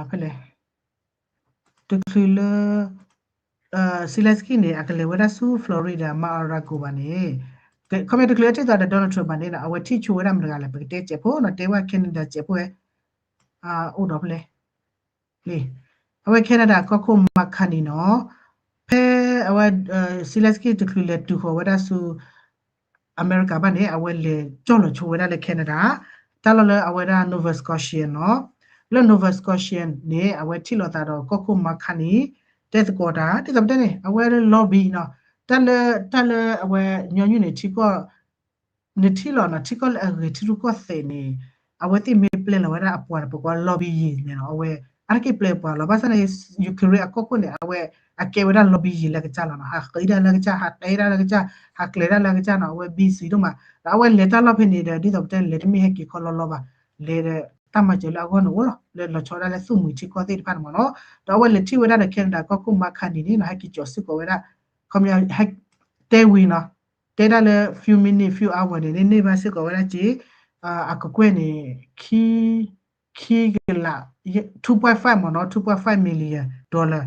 ဖဲလဲၣ် တချုးလၢ Zelensky န့ၣ် အကလဲၤဝဲဒၣ်ဆူ Florida Mar-a-Lago ဘၣ်န့ၣ် ခီပညီတချုးအထံၣ်သးဒီး Donald Trump ဘၣ်န့ၣ်နီၤ အဝဲထံၣ်ဆိဝဲဒၣ်မတၤတဂၤလဲၣ် ပကတဲစဲးဖိနီၤ တဲဝဲ Canada စဲးဖိဝဲ အိၣ်ဒီးဖဲလဲၣ် အဝဲ Canada ကီၢ်ခိၣ် Mark Carney နီၤ ဖဲအဝဲ Zelensky တချုးလဲၤတုၤဃီၤဝဲဒၣ်ဆူ အမဲရကၤဘၣ်န့ၣ် အဝဲလဲၤကၠီၣ်လီၤဆိဝဲဒၣ်လၢ Canada တၢ်လီၢ်လၢအဝဲဒၣ် Nova Scotia နီၤ လၢ Nova Scotia န့ၣ် အဝဲထံၣ်လိာ်သးဒီးကီၢ်ခိၣ် Mark Carney တဲသကိးတၢ် ဒ်သိးပတဲန့ၣ် အဝဲလၢ lobby နီၤ တၢ်လၢ တၢ်လၢအဝဲညီနုၢ်န့ၣ် ထံကီၢ် နထံၣ်လီၤနီၤ ထံကီၢ်လၢအဂ့ၤထံရူၢ်ကီၢ်သဲးန့ၣ် အဝဲသ့ၣ်မ့ၢ်ပျဲလီၤဝဲဒၣ်အပှၤတပှၤကိး lobby ယံၤန့ၣ်နီၤ အဝဲ အါတက့ၢ်ပျဲပှၤလီၤ ဘၣ်ဆၣ်န့ၣ် Ukraine အကီၢ်ခိၣ်န့ၣ် အဝဲအကဲဝဲဒၣ် lobby ယံၤလၢကစၢ်လီၤနီၤ ဟးဃ့ဒၣ်လၢကစၢ် ဟးတဲဒၣ်လၢကစၢ် ဟးကျဲၤဒၣ်လၢကစၢ်နီၤ အဝဲ busy ဒိၣ်မး ဒီးအဝဲလဲၤတၢ်လီၢ်ဖဲန့ၣ်ဒီး ဒ်သိးပတဲလဲၤတမ့ၢ်ဟဲက့ၤခီလီၤလီၤဘၣ် လဲၤဒီးတၢ်မၤစၢၤလၢအဂီၢ်န့ၣ်အိၣ်လီၤ လၢလီၤဆီဒၣ်လၢသူၣ်မှံၤထံကီၢ်သ့ၣ်တဖၣ်န့ၣ်မ့ၢ်နီၤ ဒီးအဝဲလဲၤထံၣ်ဝဲဒၣ်ဒီး Canada ကီၢ်ခိၣ် Mark Carney န့ၣ်နီၤ ဟဲက့ၤကၠီၤစ့ၢ်ကီးဝဲဒၣ် ခီပညီ ဟဲတဲဝံၤနီၤ တဲဒၣ်လၢ few minute few hour န့ၣ် န့ၢ်ဘၣ်စ့ၢ်ကီးဝဲဒၣ်က့ အကကွဲၢ်န့ၣ် ခံ ခံကလး two point five မ့ၢ်နီၤ two point five million dollar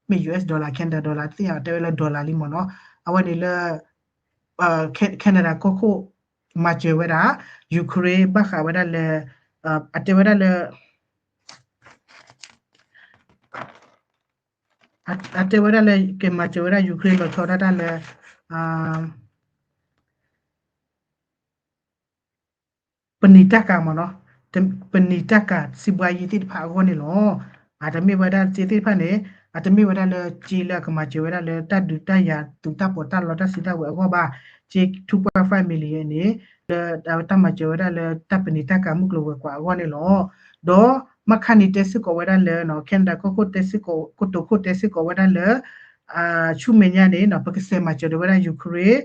မ့ၢ် US dollar Canada dollar တသ့ၣ်ညါ တဲဝဲလၢ dollar လံမ့ၢ်နီၤ အဝဲန့ၣ်လၢ Canada ကီၢ်ခိၣ် မၤစၢၤဝဲဒၣ် Ukraine ဘၣ်ဃးဝဲဒၣ်လၢ အတဲဝဲဒၣ်လၢ အတဲဝဲဒၣ်လၢ ကမၤစၢၤဝဲဒၣ် Ukraine လီၤဆီဒၣ်တၢ်လၢ ပနံာ်တၢ်ကၤမ့ၢ်နီၤ ပနံာ်တၢ်ကၤစံးဘှါယံၤသ့ၣ်တဖၣ်အဂီၢ်န့ၣ်လီၤ. အတမ့ၢ်ဝဲဒၣ်စ့သ့ၣ်တဖၣ်န့ၣ် အတမ့ၢ်ဝဲဒၣ်လၢစ့လၢအကမၤစၢၤဝဲဒၣ်လၢတၢ်ဒုးတၢ်ယၤသူတၢ်ပီးတၢ်လီတၢ်စုတၢ်ဝဲၤအဂီၢ်ဘၣ်. စ့ two point five million န့ၣ် လၢတၢ်မၤစၢၤဝဲဒၣ်လၢတၢ်ပနံာ်တၢ်ကၤမုၢ်ကျိၤဝဲၤကွာ်အဂီၢ်န့ၣ်လီၤ. ဒီးမခါန့ၣ်တဲစ့ၢ်ကီးဝဲဒၣ်လၢ Canada ကီၢ်ခိၣ်တဲစ့ၢ်ကီး ကတိၤခိၣ်တဲစ့ၢ်ကီးဝဲဒၣ်လၢ ဆူမဲာ်ညါန့ၣ် ပကစဲးမၤစၢၤဒၣ်ဝဲဒၣ် Ukraine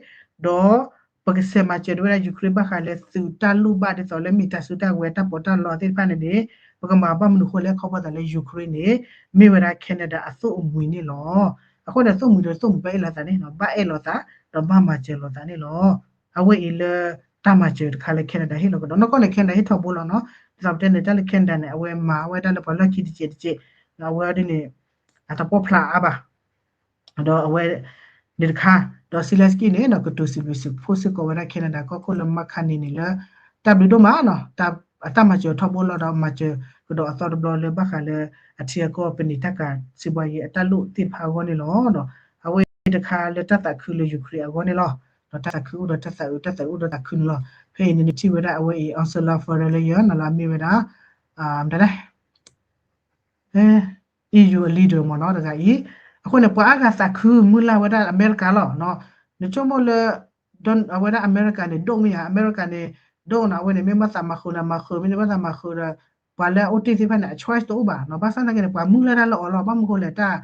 ဒီး ပကစဲးမၤစၢၤဒၣ်ဝဲဒၣ် Ukraine ဘၣ်ဃးလၢသုးတၢ်လိၣ်ဘၣ်ဒ်သိးလၢမ့ၢ်တၢ်စုတၢ်ဝဲၤတၢ်ပီးတၢ်လီသ့ၣ်တဖၣ်န့ၣ်န့ၣ် ပကမၤဘၣ်မနုၤဃိလဲၣ်ခီဖျိသးလၢ Ukraine န့ၣ် မ့ၢ်ဝဲဒၣ် Canada အသိၣ်အမှံၤန့ၣ်လီၤ. အဃိန့ၣ် သိၣ်မှံၤဒီးသိၣ်မှံၤဘၣ်အဲၣ်လိာ်သးန့ၣ် ဘၣ်အဲၣ်လိာ်သး ဒီးဘၣ်မၤစၢၤလိာ်သးန့ၣ်လီၤ. အဝဲအံၤလၢတၢ်မၤစၢၤတခါလၢ Canada ဟ့ၣ်လီၤကဒီး နီၢ်ကီၢ်န့ၣ် Canada ဟ့ၣ်ထီဘိလီၤနီၤ. ဒ်သိးပတဲန့ၣ် တၢ်လၢ Canada န့ၣ် အဝဲမၤဝဲဒၣ်လၢပှၤလီၢ်ခံတကဲးတကဲး အဝဲဒ်န့ၣ် အတပီၣ်ဖျါအါဘၣ် ဒီးအဝဲန့ၣ်တခါ ဒီး Zelensky န့ၣ် ကတိၤစံးဘျုးစံးဖှိၣ်စ့ၢ်ကီးဝဲဒၣ် Canada ကီၢ်ခိၣ်လၢ မခါန့ၣ်န့ၣ်လၢ တၢ်ဘျုးဒိၣ်မးနီၤ အတၢ်မၤစၢၤထီဘိလီၤဒီး မၤစၢၤကဒီးအသီတဘျီလၢဘၣ်ဃးလၢ အထံအကီၢ်ပနံာ်တၢ်ကၤစံးဘှါယံၤအတၢ်လိၣ်သ့ၣ်တဖၣ်အဂီၢ်န့ၣ်လီၤ. အဝဲတခါလၢတၢ်သးခုလၢ Ukraine အဂီၢ်န့ၣ်လီၤ. ဒီးတၢ်သးခုအိၣ်ဒီးတၢ်သးအုး တၢ်သးအုးဒီးသးခုန့ၣ်လီၤ. ဖဲအံၤန့ၣ် နထံၣ်ဝဲဒၣ်အဝဲအံၤ Ursula von der Leyen နီၤလၢအမ့ၢ်ဝဲဒၣ် မတၤလဲၣ် EU အ leader မ့ၢ်နီၤ တဂၤအံၤ အဃိန့ၣ် ပှၤအါဂၤသးခုမုၢ်လၢ်ဝဲဒၣ်အမဲရကၤလီၤ. နဆိကမိၣ်လၢ အဝဲဒၣ်အမဲရကၤန့ၣ် ဒိၣ်မ့ၢ်ဧါ အမဲရကၤန့ၣ် ဒိၣ်နီၤ အဝဲန့ၣ် မ့ၢ်ဘၣ်သးမၤဃုာ်နၤမၤဃုာ် မ့ၢ်ဘၣ်သးမၤဃုာ်ဒီး ပှၤလၢအအိၣ်တ့ၢ်သ့ၣ်တဖၣ်န့ၣ် အ choice တအိၣ်ဘၣ်နီၤ ဘၣ်ဆၣ်သနာ်က့န့ၣ် ပှၤမုၢ်လၢ်တၢ်လၢအီၤလီၤ ဘၣ်မနုၤဃိလဲၣ် တၢ်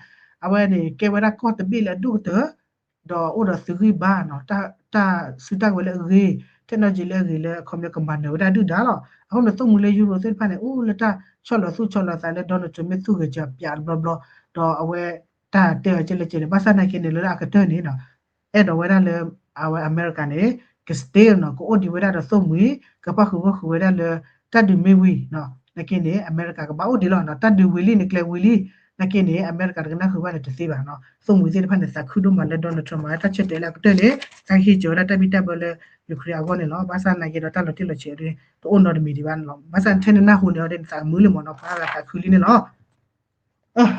အဝဲန့ၣ် ကဲဝဲဒၣ်ကီၢ်တဘ့ၣ်လၢအဒိၣ်ကတၢၢ် ဒီးအိၣ်ဒီးသုးဂံၢ်ဘါနီၤ တၢ်စုတၢ်ဝဲၤလၢအဂ့ၤ technology လၢအဂ့ၤလၢအခီပညီကမၤနၢၤဝဲဒၣ်ဒုၣ်ဒါလီၤ. အဃိန့ၣ် သိၣ်မှံၤလၢ Europe သ့ၣ်တဖၣ်န့ၣ် အိၣ်လၢတၢ်ဆီၣ်လီၤသူၣ်ဆီၣ်လီၤသးလၢ Donald Trump မ့ၢ်သူၣ်ဂဲၤစၢၤပၠးတဘျီဘျီ ဒီးအဝဲ တၢ်တဲအီၤကဲလဲၣ်ကဲလဲၣ် ဘၣ်ဆၣ်သနာ်က့န့ၣ် လၢအကတၢၢ်န့ၣ်နီၤ အဲၣ်ဒိးဝဲဒၣ်လၢ အဝဲအမဲရကၤန့ၣ် က stay နီၤ ကအိၣ်ဒံးဝဲဒၣ်ဒီးသိၣ်မှံၤ ကပၣ်ဃုာ်ဂီၢ်ဃုာ်ဝဲဒၣ်လၢ တၢ်ဒုးမ့ၢ်ဝံၤနီၤ သနာ်က့န့ၣ် အမဲရကၤကဘၣ်အိၣ်ဒံးလီၤနီၤ တၢ်ဒုးဝံၤလံန့ၣ် ကျဲဝံၤလံ သနာ်က့န့ၣ် အမဲရကၤတကနၣ်ဃုာ်ဘၣ်န့ၣ်တသ့ဘၣ်နီၤ သိၣ်မှံၤသ့ၣ်တဖၣ်န့ၣ် သးခုဒိၣ်မးလၢ Donald Trump မၤတၢ်ဆၢတဲာ်လၢအကတၢၢ်န့ၣ် တၢ်ကဟ့ၣ်ကၢၤဝဲဒၣ်တၢ်ဘံၣ်တၢ်ဘၢလၢ Ukraine အဂီၢ်န့ၣ်လီၤ. ဘၣ်ဆၣ်သနာ်က့ဒီးတၢ်လီၤတံၢ်လီၤဆဲးဒ် တအိၣ်နီတမံၤဒံးဘၣ်န့ၣ်လီၤ. ဘၣ်ဆၣ်ထဲနနၢ်ဟူန့ၣ်အီၤဒ်န့ၣ် သးမုာ်လံမ့ၢ်နီၤ ပှၤအါဂၤသးခုလံန့ၣ်လီၤ.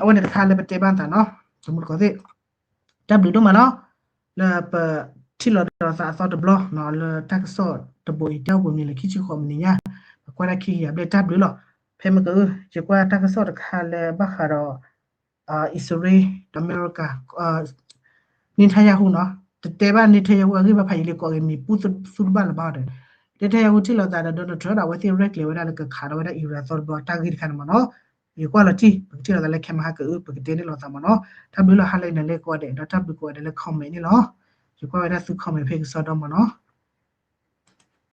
အဝဲန့ၣ်တခါလၢပတဲဘၣ်သးနီၤ တမူတကိးသ့ၣ် တၢ်ဘျုးဒိၣ်မးလီၤ. လၢပထံၣ်လိာ်ဒီးသးအသီတဘျီနီၤ လၢတၢ်ကစီၣ်တဘိအံၤ တၢ်အိၣ်ဘှံးနံၤလၢခံဆံဃိးမံးနံးညါ ပကွၢ်ဒၣ်ခံကယၤဘျဲၣ် တၢ်ဘျုးလီၤ. ဖဲမ့ၢ်က ယကွၢ်တၢ်ကစီၣ်တခါလၢဘၣ်ဃးဒီး အံၣ်စရ့လး ဒီးအမဲရကၤ Netanyahu နီၤ တတဲဘၣ် Netanyahu အဂံၢ်ဘါဖးယံာ်လံ ကိးက့ၤမံၤပူၤသူတဘၣ်လၢၤဘၣ်ဒီး Netanyahu ထံၣ်လိာ်သးဒီး Donald Trump ဒီးအဝဲသ့ၣ်ရဲၣ်ကျဲၤဝဲဒၣ်လၢကခးဒီးဝဲဒၣ် Iran သီတဘျီ တၢ်ဂ့ၢ်တခါန့ၣ်မ့ၢ်နီၤ ယကွၢ်လီၤတံၢ် ပကထံၣ်လိာ်သးလၢခဲမဟါကအု ပကတဲန့ၢ်လိာ်သးမ့ၢ်နီၤ တၢ်ဘျုးလီၤ ဟါလၢအံၤ နလဲၤကိးဂၤဒဲး ဒီးတၢ်ဘျုးကိးဂၤဒဲးလၢ comment န့ၣ်လီၤ. ယကွၢ်ဝဲဒၣ်သု comment ဖဲကစီဒီမ့ၢ်နီၤ